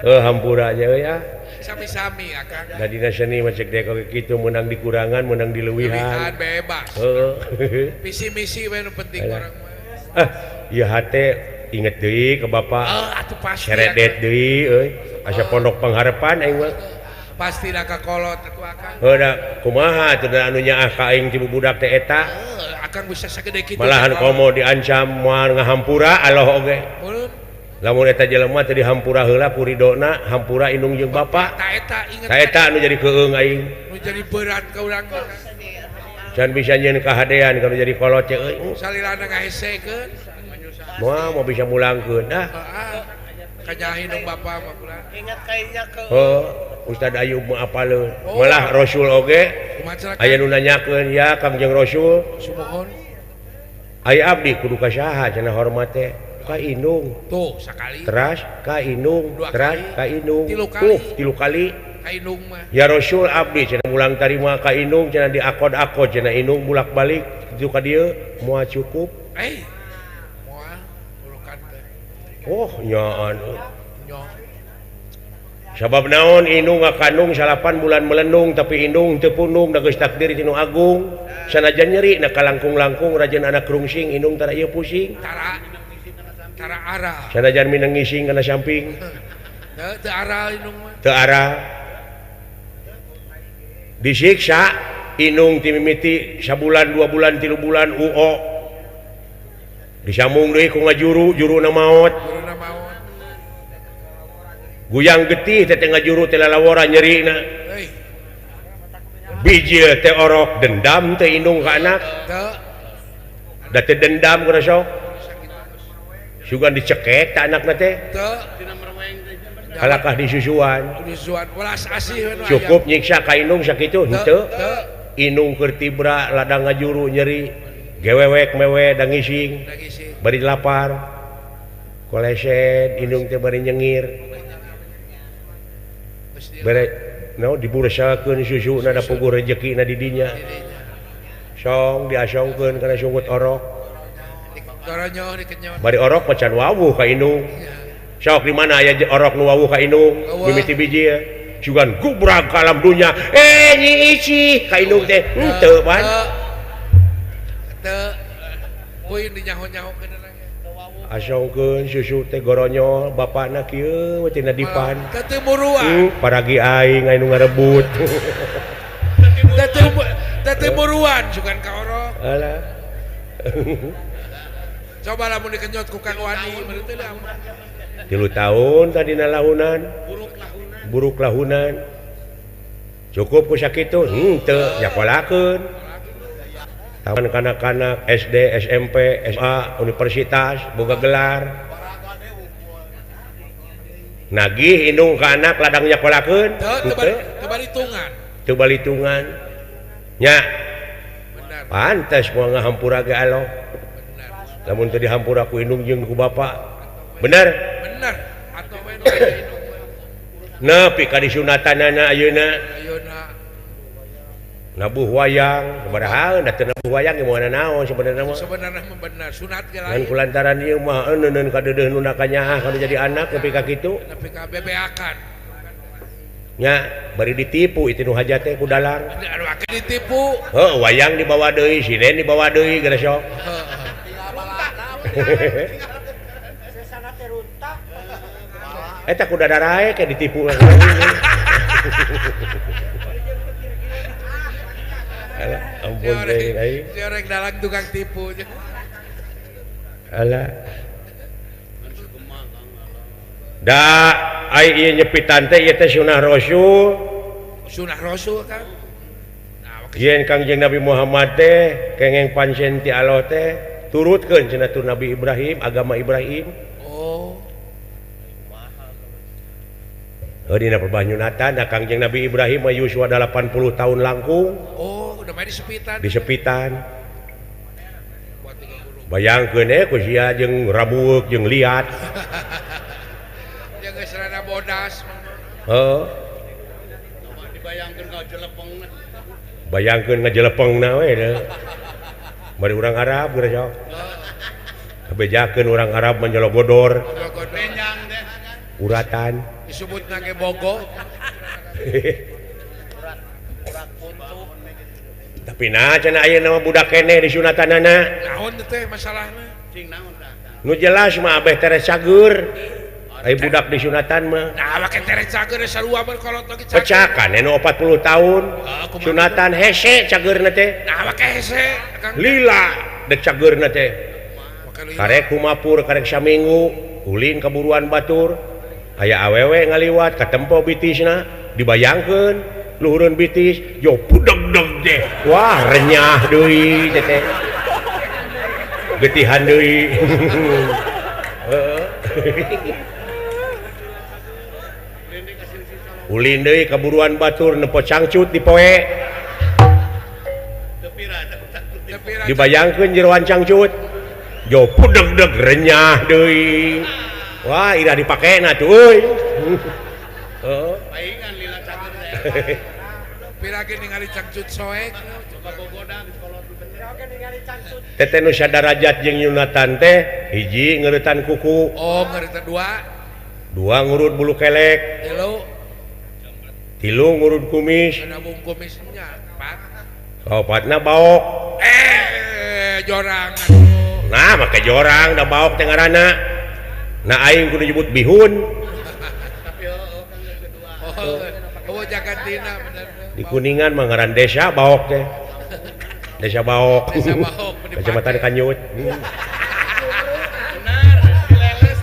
Heuh hampura nya euy ah. Sami-sami akang. Da dina seni mah cek deui koge kitu meunang dikurangan meunang dileuwihan. Bebas. Heeh. Visi misi we nu penting urang mah. Ah, ieu hate Inget deui ke bapak. Atuh pasti. Seredet deui euy. Asa pondok pangharapan aing mah. Pasti da ka kolot atuh akang. Heuh da kumaha atuh da anu nyaah ka aing ti budak teh eta. Akang bisa sagede kitu. Malahan komo diancam moal ngahampura Allah oge. Lamun eta jelema teh dihampura heula ku ridona, hampura indung jeung bapa. Ta eta inget. Ta eta anu jadi keung aing. Nu jadi berat ka urang. Can bisa nyieun kahadean kalau jadi kolot teh euy. Salilana ngahesekeun. Moal mau bisa mulangkeun ah. Heeh. Kanyaah indung bapa mah kula. Ingat kainya ke. Heuh, Ustad Ayub mah apaleun. Malah Rasul oge aya nu nanyakeun ya Kangjeng Rasul. Sumuhun. Aya abdi kudu ka saha cenah hormat teh? Ka indung. Tuh sakali. Teras ka indung, teras ka indung. Tuh tilu kali. Ka indung mah. Ya Rasul abdi cenah mulang tarima ka indung cenah diakod-akod cenah indung bulak-balik kitu ka dieu moal cukup. Eh. Moal urukan teh. Oh nyaan. Sabab naon indung ngakandung 8 bulan melendung tapi indung teu pundung da geus takdir ti nu agung. Sanajan nyeri na kalangkung-langkung rajen anak rungsing indung tara ieu pusing. Tara tara arah. Sanajan mineng ngising kana samping. Teu arah indung mah. Teu arah. Disiksa indung ti mimiti sabulan 2 bulan 3 bulan UO. Disambung deui ku ngajuru, juruna maot. Juruna maot. Guyang getih teh ngajuru teh lalawora nyerina. Bijil teh orok dendam teh indung ka anak. Da teh dendam kana sok. Sugan dicekek ta anakna teh. Kalakah disusuan. Cukup nyiksa ka indung sakitu henteu. Indung keur tibra ladang ngajuru nyeri. Gewewek mewe da ngising. Bari lapar. Koleset indung teh bari nyengir. Bere no dibursakeun susuna da puguh rejekina di dinya. Song diasongkeun kana sungut orok. Bari orok mah can wawuh ka indung. Sok di mana aya orok nu wawuh ka indung mimiti biji sugan gubrag ka alam dunya. Eh nyi Ici ka indung teh henteu pan. Teu poin dinyaho-nyahokeun. Asongkeun susu teh goronyol bapana kieu we tina dipan. Teu buruan. Paragi aing anu ngarebut. Teu buruan sugan ka orok. Alah. Coba lamun dikenyot ku Kang Wani berarti teh. 3 tahun tadina lahunan. Buruk lahunan. Cukup ku sakitu henteu nyakolakeun. Taman kanak-kanak SD, SMP, SMA, universitas boga gelar. Nagih indung ka anak ladang nyakolakeun. Teu balitungan. Teu balitungan. Nya. Pantes moal ngahampura ge aloh. Lamun teu dihampura ku indung jeung ku bapa. Bener? Bener. Atuh we nu indung. Nepi ka disunatanana ayeuna. Ayeuna. Nabuh wayang, padahal da teu nabuh wayang ge moal naon sebenarna mah. Sebenarna mah bener sunat ge lain. Ngan kulantaran ieu mah euneun kadeudeuh nu kanyaah kana jadi anak nepi ka kitu. Nepi ka bebeakan. Nya bari ditipu itu nu hajat teh ku dalang. Anu akeh ditipu. Heuh, wayang dibawa deui, sinden dibawa deui geus sok. Eta ku dadarae ke ditipu. Alah, ampun teh aing. Si orek dalang tukang tipu. Alah. Da ai ieu nyepitan teh ieu teh sunah Rasul. Sunah Rasul kan. Yen Kangjeng Nabi Muhammad teh kengeng pancen ti Allah teh turutkeun cenah tu Nabi Ibrahim, agama Ibrahim. Oh. Oh, dina perbanyunatan da Kangjeng Nabi Ibrahim mah yuswa 80 tahun langkung. Oh, udah main di sepitan. Di sepitan. Bayangkeun ku sia jeung rabueuk jeung liat. Jeung geus rada bodas. Heuh. Dibayangkeun ngajelepengna. Bayangkeun ngajelepengna we deui. Bari urang Arab geus sok. Kabejakeun urang Arab mah nyologodor. Uratan. Disebutna ge bogo. Tapi nah cenah ayeuna mah budak keneh disunatanana. Naon teh masalahna? Cing naon tah? Nu jelas mah abeh tere cager. Ai budak disunatan mah. Nah, make tere cager sarua berkolot lagi cager. Pecakan anu 40 tahun. Sunatan hese cageurna teh. Nah, make hese Kang. Lila dek cageurna teh. Karek kumapur karek saminggu ulin kaburuan batur. Aya awewe ngaliwat katempo bitisna dibayangkeun luhureun bitis jo pudeg-deg teh. Wah, renyah deui teh. Getihan deui. Heeh. Ulin deui kaburuan batur nepo cangcut di poe. Dibayangkeun jeroan cangcut. Jo pudeg-deg renyah deui. Wah, ira dipakena tuh euy. Heeh. Paingan lila cager teh. Pira ge ningali cangcut soek. Teteh nu sadarajat jeung Yunatan teh hiji ngeuretan kuku. Oh, ngeuretan dua. Dua ngurut bulu kelek. Tilu ngurut kumis. Nabung kumisnya empat. Kaopatna baok. Jorang. Nah, make jorang da baok teh ngaranna. Nah, aing kudu nyebut bihun. Tapi heueuh kan kedua. Oh, jaga dina bener. Di Kuningan mah ngaran desa baok teh. Desa Baok. Desa Baok, Kecamatan Kanyut. Benar, dileles.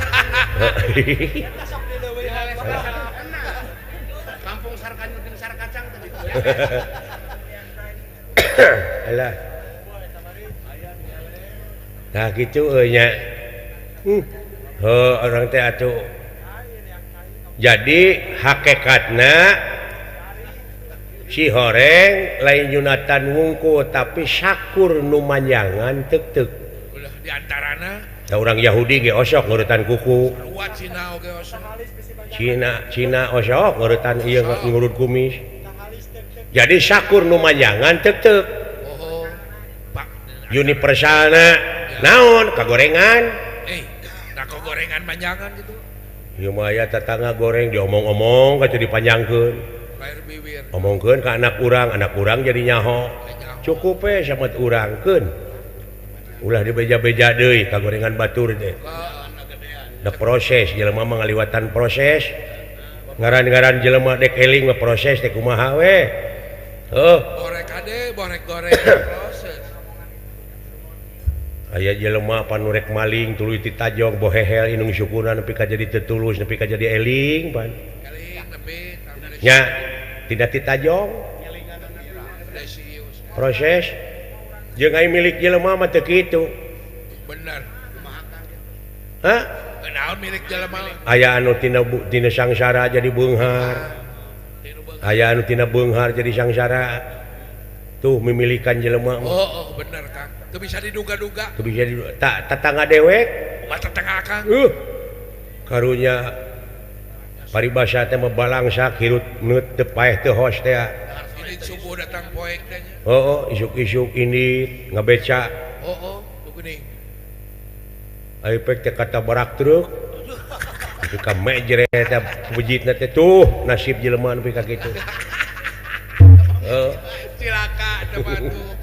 Kampung Sarkanyut jeung Sarkacang tadi. Alah. Nah gitu euy nya. Heuh orang teh atuh. Jadi hakikatna si horeng lain Yunatan wungku tapi sakur nu manjangan tek-tek. Ulah di antarana da urang Yahudi ge osok ngurutan kuku. Sarua Cina oge osok. Cina osok ngurutan ieu ngurut kumis. Jadi sakur nu manjangan tek-tek. Oh, Pak. Universalna naon kagorengan. Nah kagorengan manjangan gitu. Ieu mah aya tetangga goreng diomong-omong ka dipanjangkeun. Omongkeun ka anak urang jadi nyaho. Cukup we samet urangkeun. Ulah dibeja-beja deui kagorengan batur teh. Da proses jelema mah ngaliwatan proses. Ngaran-ngaran jelema dek eling mah proses teh kumaha we. Heuh. Borek kade, borek goreng proses. Aya jelema panurek maling tuluy ditajong bohehel inung sukuna nepi ka jadi teu tulus nepi ka jadi eling pan. Eling nepi nya tidak ditajong proses jeung ai milik jelema mah teu kitu. Bener. Hah? Naon milik jelema? Aya anu tina sangsara jadi beunghar. Aya anu tina beunghar jadi sangsara. Tuh mimilikan jelema. Oh, bener Kang. Teu bisa diduga-duga. Teu bisa diduga. Tetangga dewek. Mah tetangga Kang. Karunya paribasa teh mah balangsak hirut neut teu paeh teu hos teh. Ini subuh datang poek teh nya. Heeh, isuk-isuk ini ngabeca. Heeh, geuning. Ari pek teh katabarak truk. Nepi ka mejre teh bejitna teh tuh nasib jelema nepi ka kitu. Heeh. Cilaka teh batu.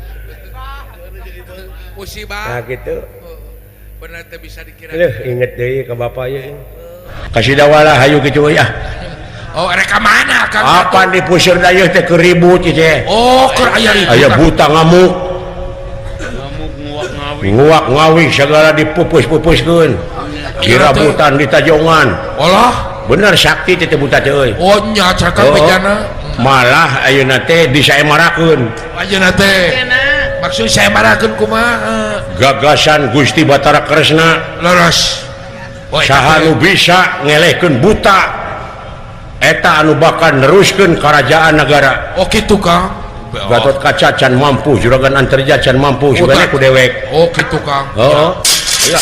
Musibah. Nah kitu. Bener teh bisa dikira. Leuh inget deui ka bapa ieu. Kasih dawala hayu kitu euy ah. Oh, rek ka mana Kang? Apa di puseur dayeuh teh keur ribut ieu teh. Oh, keur aya ribut. Aya buta ngamuk. Ngamuk nguak ngawi. Nguak ngawi segala dipupus-pupuskeun. Dirabutan ditajongan. Olah, bener sakti teh buta teh euy. Oh nya cakap bejana. Malah ayeuna teh disaemarakeun. Ayeuna teh. Maksud saemarakeun kumaha? Gagasan Gusti Batara Kresna. Leres. Saha nu bisa ngelehkeun buta eta anu bakal neruskeun karajaan negara. Oh kitu Kang. Gatot Kaca can mampu, Juragan Antarja can mampu, sugana ku dewek. Oh kitu Kang. Heeh. Iya.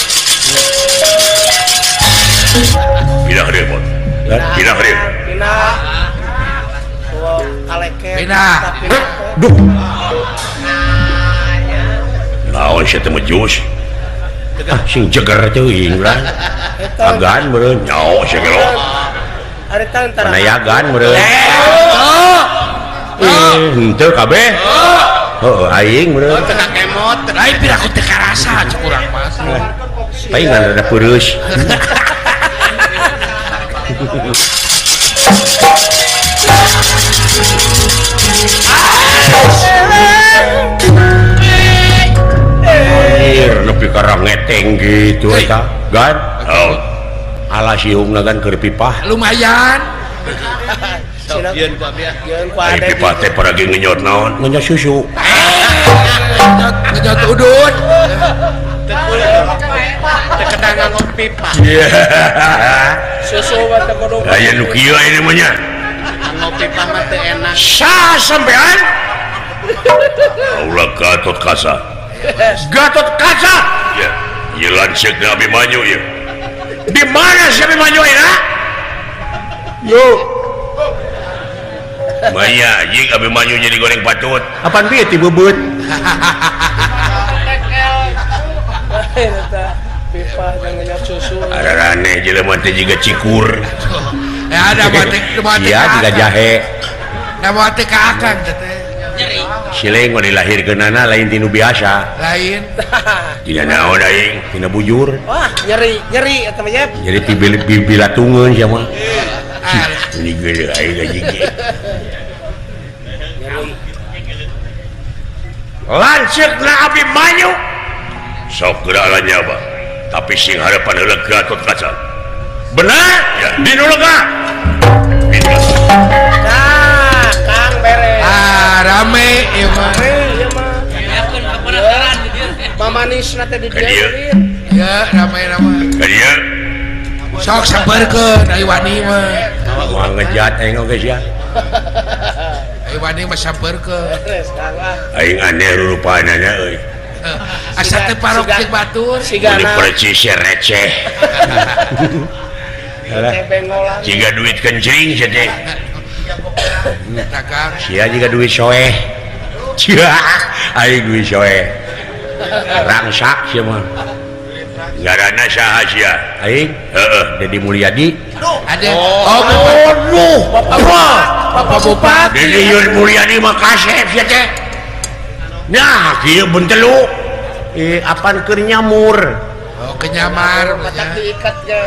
Pindah ke dieu, Mon. Pindah ke dieu. Pindah. Kaleke. Pindah. Duh. Naon sia teh mejus? Ah, sing jeger teuing urang. Agan meureun nyaho sia ge lo. Ari tantara. Panayagan meureun. Henteu kabeh. Heeh, aing meureun. Teu kemot. Lain piraku teu karasa cek urang mah. Palingan rada peureus. Anjir nepi ka rangeteng gitu eta. Gan. Ala siungna gan keur pipah. Lumayan. Yeun ku abi. Yeun ku ade. Pipah teh paragi ngenyot naon? Ngenyot susu. Ngenyot udut. Teu kedang nganggo pipah. Susu mah teu kudu. Aya nu kieu aya mah nya. Nganggo pipah mah teu enak. Sah sampean? Ulah Gatot Kaca. Gatot Kaca. Ya, ieu lanceukna Abimanyu ieu. Di mana si Abimanyu ayeuna? Yo. Maya jeung Abimanyu jadi goreng patut. Apaan bieu ti beubeut? Pipa yang ngenyot susu. Ararane jelema teh jiga cikur. Ya ada mate mate. Iya jiga jahe. Da mate ka akang teh. Nyeri. Sileng mah dilahirkeunana lain tinu biasa. Lain. Tina naon aing? Tina bujur. Wah, nyeri, nyeri eta mah yep. Jadi pibilatungeun sia mah. Ini geuleuh aing gaji. Lanceukna Abimanyu. Sok geura nyaba. Tapi sing harapan heula Gatot Kaca. Benar? Ya. Di nu lega. Nah, Kang beres. Ah, rame ieu mah. Ieu mah. Mamanisna teh di dieu. Ya, rame-rame. Ka dieu. Sok sampeurkeun ai wani mah. Moal ngejat aing oge sia. Ai wani mah sampeurkeun. Aing aneh rurupaanana euy. Asa teh parok jeung batur sigana percis receh. Jiga duit kencing sia teh. Sia jiga duit soeh. Sia aing duit soeh. Rangsak sia mah. Ngaranna saha sia? Aing? Heeh, Dedi Mulyadi. Ada. Oh, aduh, Bapak Bupati. Dedi Mulyadi mah kasep sia teh. Nah, kieu bentelu. Apaan keur nyamur? Oh, kenyamar. Matak diikat ge.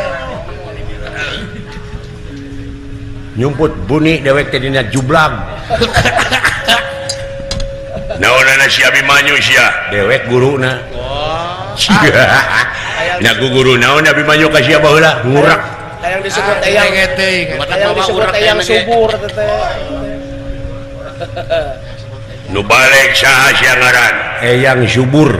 Nyumput buni dewek teh dina jublag. Naonana si Abimanyu sia? Dewek guruna. Oh. Nah, ku guru naon Abimanyu ka sia baheula? Ngurak. Hayang disebut eyang. Hayang disebut eyang subur teh. Nu balik saha sia ngaran? Eyang subur.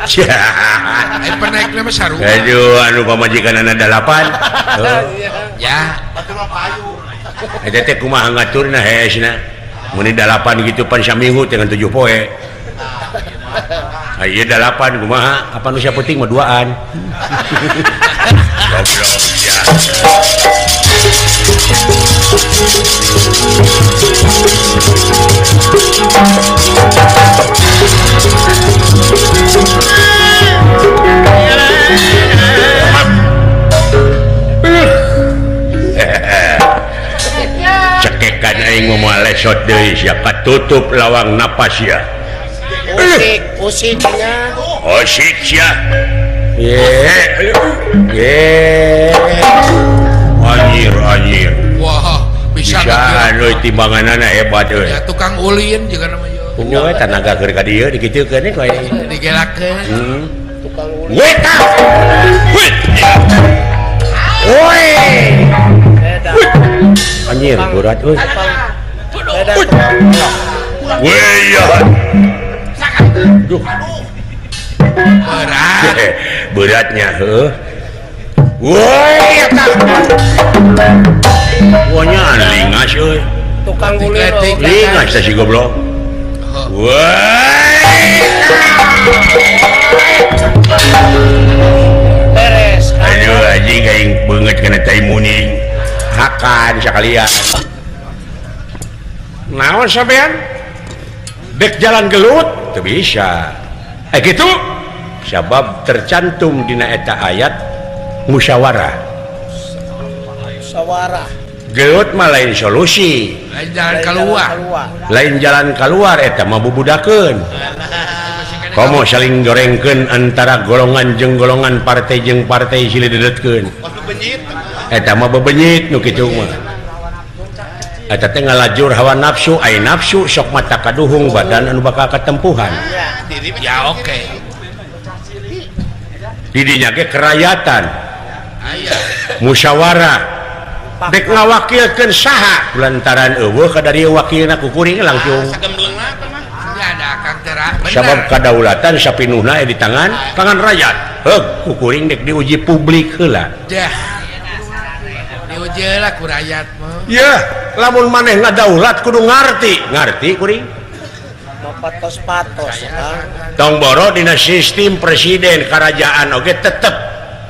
Ai penaikna mah sarua. Aduh, anu pamajikanana 8. Ya. Eta teh kumaha ngaturna hesna. Mun 8 gitu pan saminggu teh ngan 7 poe. Ieu 8 kumaha? Apa nu sapenting mah duaan. Goblok sia. Cekekan aing moal lesot deui sia katutup lawang napas sia. Usik, usiknya. Usik sia. Ye. Ye. Anjir, anjir. Wah, bisa anu timbanganana hebat euy. Ya tukang ulin juga namanya. Punya we tanaga keur ka dieu dikitukeun we ku aing. Digelakeun. Tukang ulin. We tah. Woi. Anjir, berat euy. Woi ya. Duh. Berat. Beratnya heuh. Woi eta. Wanya lingas euy. Tukang ulin. Lingas teh si goblok. Woi. Beres. Aduh anjing aing beungeut kana tai muning. Hakan sakalian. Naon sampean? Dek jalan gelut teu bisa. Gitu. Sabab tercantum dina eta ayat musyawarah. Musyawarah. Gelut mah lain solusi. Lain jalan keluar. Lain jalan keluar eta mah bubudakeun. Komo saling gorengkeun antara golongan jeung golongan, partai jeung partai silih dedetkeun. Eta mah bebenyit nu kitu mah. Eta teh ngalajur hawa nafsu, ai nafsu sok mata kaduhung badan anu bakal katempuhan. Ya oke. Didinya ge kerayatan. Musyawarah dek ngawakilkeun saha lantaran eueuh ka dari wakilna ku kuring langsung. Sabab kadaulatan sapinuhna di tangan tangan rakyat. Heug ku kuring dek diuji publik heula. Dah. Diuji heula ku rakyat mah. Yeuh, lamun maneh ngadaulat kudu ngarti. Ngarti kuring? Patos-patos. Tong boro dina sistem presiden kerajaan oge tetep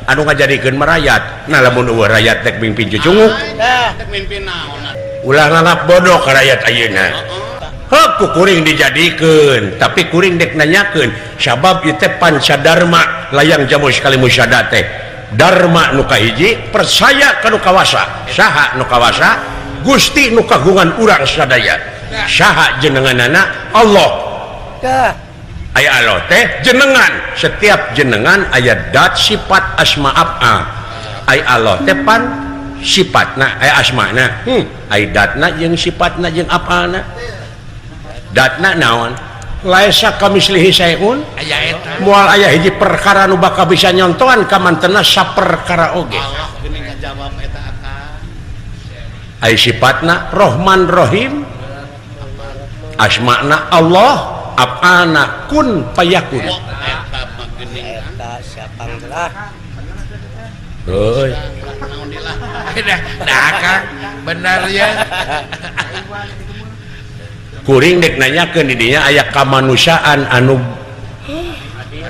anu ngajadikeun merayat. Nah lamun eueuh rakyat dek mimpin cucunguk. Dek mimpin naon? Ulah nganggap bodoh ka rakyat ayeuna. Heuk ku kuring dijadikeun, tapi kuring dek nanyakeun sabab ieu teh pancadarma layang jamu sekali musyada teh. Dharma nu kahiji percaya ka nu kawasa. Saha nu kawasa? Gusti nu kagungan urang sadaya. Saha jenenganana? Allah. Aya Allah teh jenengan, setiap jenengan aya dat sifat asma af'al. Aya Allah teh pan sifatna, aya asmana. Aya datna jeung sifatna jeung af'alna. Datna naon? Laisa kamislihi syai'un. Aya eta. Moal aya hiji perkara nu bakal bisa nyontohan ka mantena saperkara oge. Aya sifatna Rahman Rahim. Asmana Allah, af'alna kun payakun. Eta siapa lah? Heuy. Nah, Kang, benar ya. Kuring dek nanyakeun di dinya aya kamanusiaan anu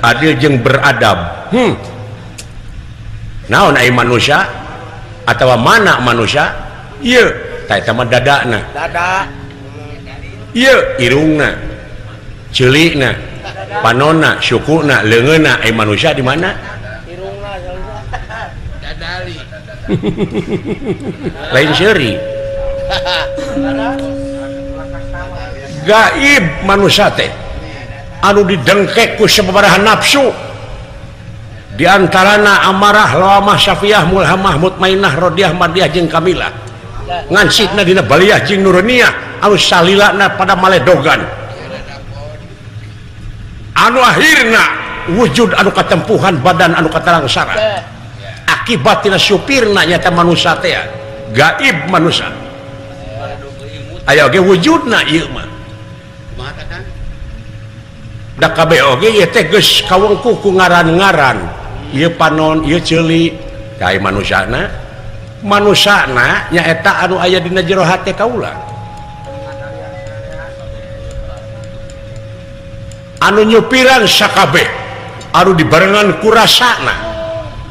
adil jeung beradab. Naon ai manusia atawa mana manusia? Ieu tah eta mah dadana. Dada. Ieu irungna, ceulikna, panonna, sukuna, leungeunna ai manusia di mana? Irungna dadali. Lain seuri. Gaib manusia teh anu didengkek ku sababaraha nafsu di antarana amarah, lawamah, syafiyah, mulhamah, mutmainah, rodiah, mardiah jeung kamilah. Ngancikna dina baliyah jeung nuruniyah anu salilana pada maledogan anu akhirna wujud anu katempuhan badan anu katalangsara akibat tina supirna nyata manusia teh gaib manusia aya oge wujudna ieu mah. Da kabeh oge ieu teh geus kawengku ku ngaran-ngaran ieu panon ieu ceuli ka manusana manusana nyaeta anu aya dina jero hate kaula anu nyupiran sakabeh anu dibarengan ku rasana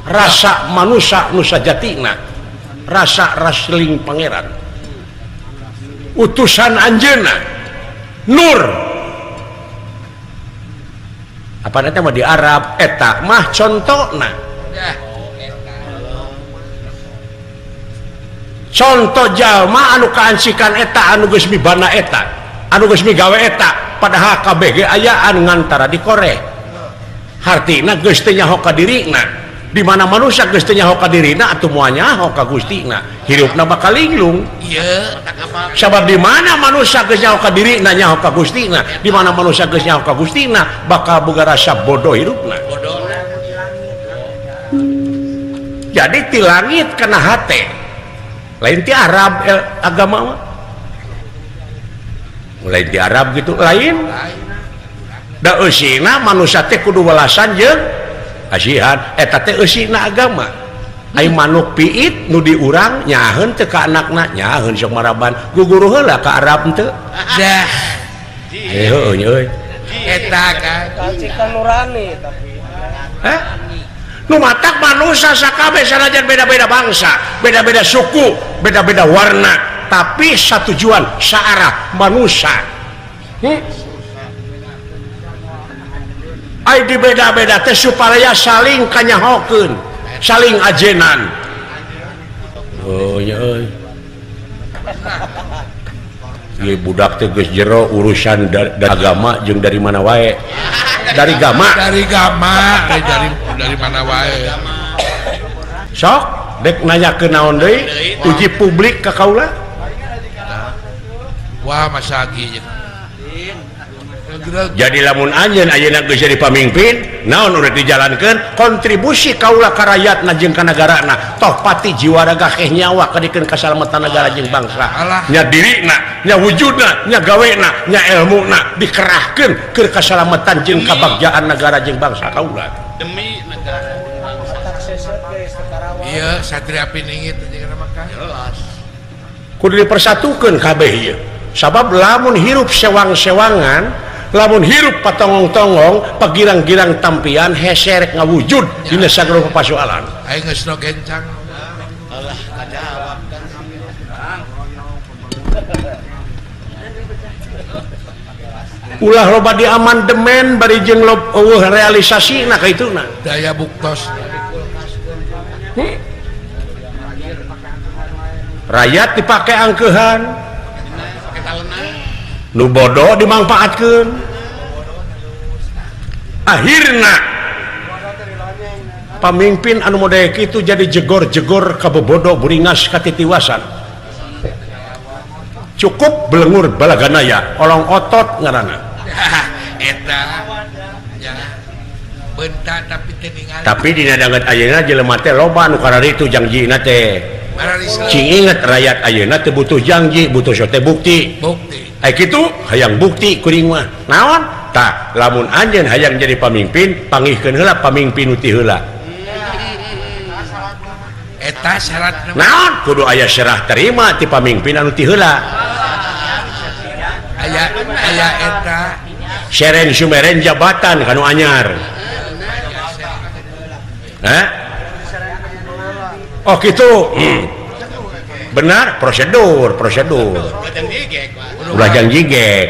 rasa manusa nu sajatina rasa rasling pangeran utusan anjeunna nur apa nanti mah di Arab eta mah contona contoh jalma anu kaancikan eta anu geus mibana eta anu geus migawe eta padahal kabeh ge ayaan ngantara di koreh hartina geus teu nyaho ka dirina di mana manusia geus teu nyaho ka dirina atuh moal nyaho ka Gustina hirupna bakal linglung. Ieu sabab di mana manusia geus nyaho ka dirina nyaho ka Gustina di mana manusia geus nyaho ka Gustina bakal boga rasa bodoh hirupna. Jadi ti langit kana hate lain ti Arab agama mah mulai di Arab gitu lain da eusina manusia teh kudu welasan jeung kasihan eta teh eusina agama. Ai manuk piit nu diurang nyaheun teu ka anakna nyaheun sok maraban guguru heula ka Arab teu dah heueuh nya euy eta kan kacikan nurani tapi heh nu matak manusia sakabeh sanajan beda-beda bangsa beda-beda suku beda-beda warna tapi satujuan saarah manusia. Ai di beda-beda teh supaya saling kanyahokeun saling ajenan. Oh nya euy ieu budak teh geus jero urusan agama jeung dari mana wae. Dari Gama. Dari Gama, dari mana wae. Sok dek nanya ke naon deui? Uji publik ka kaula. Wah, Masagi. Jadi lamun anjeun ayeuna geus jadi pamimpin, naon udah dijalankeun kontribusi kaula ka rakyatna jeung ka nagarana. Toh pati jiwa raga keh nyawa kadikeun kasalamatan negara jeung bangsa. Nya dirina, nya wujudna, nya gawena, nya elmuna dikerahkeun keur kasalamatan jeung kabagjaan negara jeung bangsa kaula. Demi negara bangsa. Iya, Satria Piningit jeung mah jelas. Kudu dipersatukeun kabeh ieu. Sabab lamun hirup sewang-sewangan, lamun hirup patongong-tongong, pagirang-girang tampian heserek ngawujud dina sagala pasoalan. Aing geus no gencang. Alah, kajawab kan. Ulah loba diamandemen bari jeung eueuh realisasina ka ituna. Daya buktos. Rakyat dipake angkeuhan. Nu bodoh dimanfaatkeun. Akhirna pamimpin anu model kitu jadi jegor-jegor ka bobodo buringas katitiwasan. Cukup belengur balaganaya, olong otot ngaranna. Eta ya bentar tapi teu ningali. Tapi dina danget ayeuna jelema teh loba anu kararitu jangjina teh. Cing inget rakyat ayeuna teu butuh janji, butuh sote bukti. Bukti. Ai kitu hayang bukti kuring mah. Naon? Tah, lamun anjeun hayang jadi pamimpin, pangihkeun heula pamimpin nu ti heula. Eta syaratna. Naon? Kudu aya serah terima ti pamimpin anu ti heula. Aya aya eta seren sumeren jabatan kanu anyar. Hah? Oh kitu. Benar, prosedur. Ulah janji gek.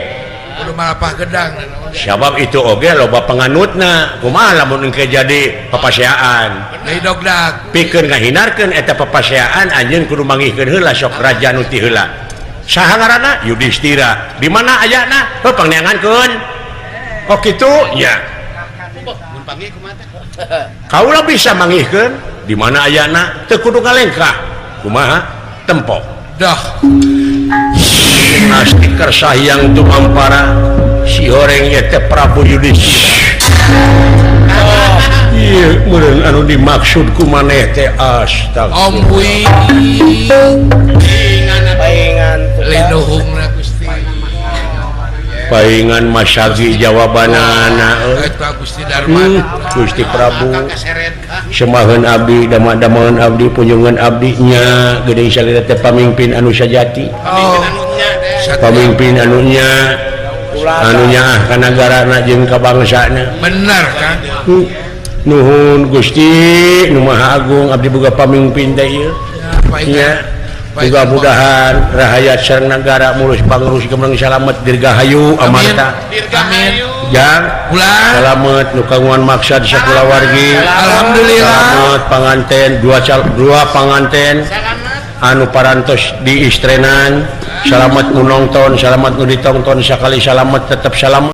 Kudu malapah gedang. Sabab itu oge loba penganutna. Kumaha lamun engke jadi papaseaan. Deui dogdag. Pikeun ngahinarkeun eta papaseaan anjeun kudu mangihkeun heula sok raja nu ti heula. Saha ngaranna? Yudhistira. Di mana ayana? Heuh pangneangankeun. Oh kitu nya. Mun panggih kumaha teh? Kaula bisa mangihkeun di mana ayana? Teu kudu ngalengkah. Kumaha? Tempo. Dah. Astikar sahyang tumampara si horeng ieu teh Prabu Yudhistira. Oh, ieu meureun anu dimaksud ku maneh teh astagfirullah. Ompuy. Paingan linuhungna Gusti. Paingan Masagi jawabanana eta Gusti Darma. Gusti Prabu semaheun abdi dama-damaeun abdi punjungan abdi nya geuning salira teh pamimpin anu sajati. Oh. Pamimpin anu nya anu nyaah ka nagarana jeung ka bangsana. Bener kan? Nuhun Gusti nu Maha Agung abdi boga pamimpin teh ieu. Nya mudah-mudahan rahayat sareng nagara mulus pangrus gemreng salamet dirgahayu amarta. Amin. Jang ulah salamet nu kagungan maksad sakulawargi. Alhamdulillah. Salamet panganten dua panganten anu parantos diistrenan. Salamet nu nongton, salamet nu ditongton sakali salamet tetep salamet.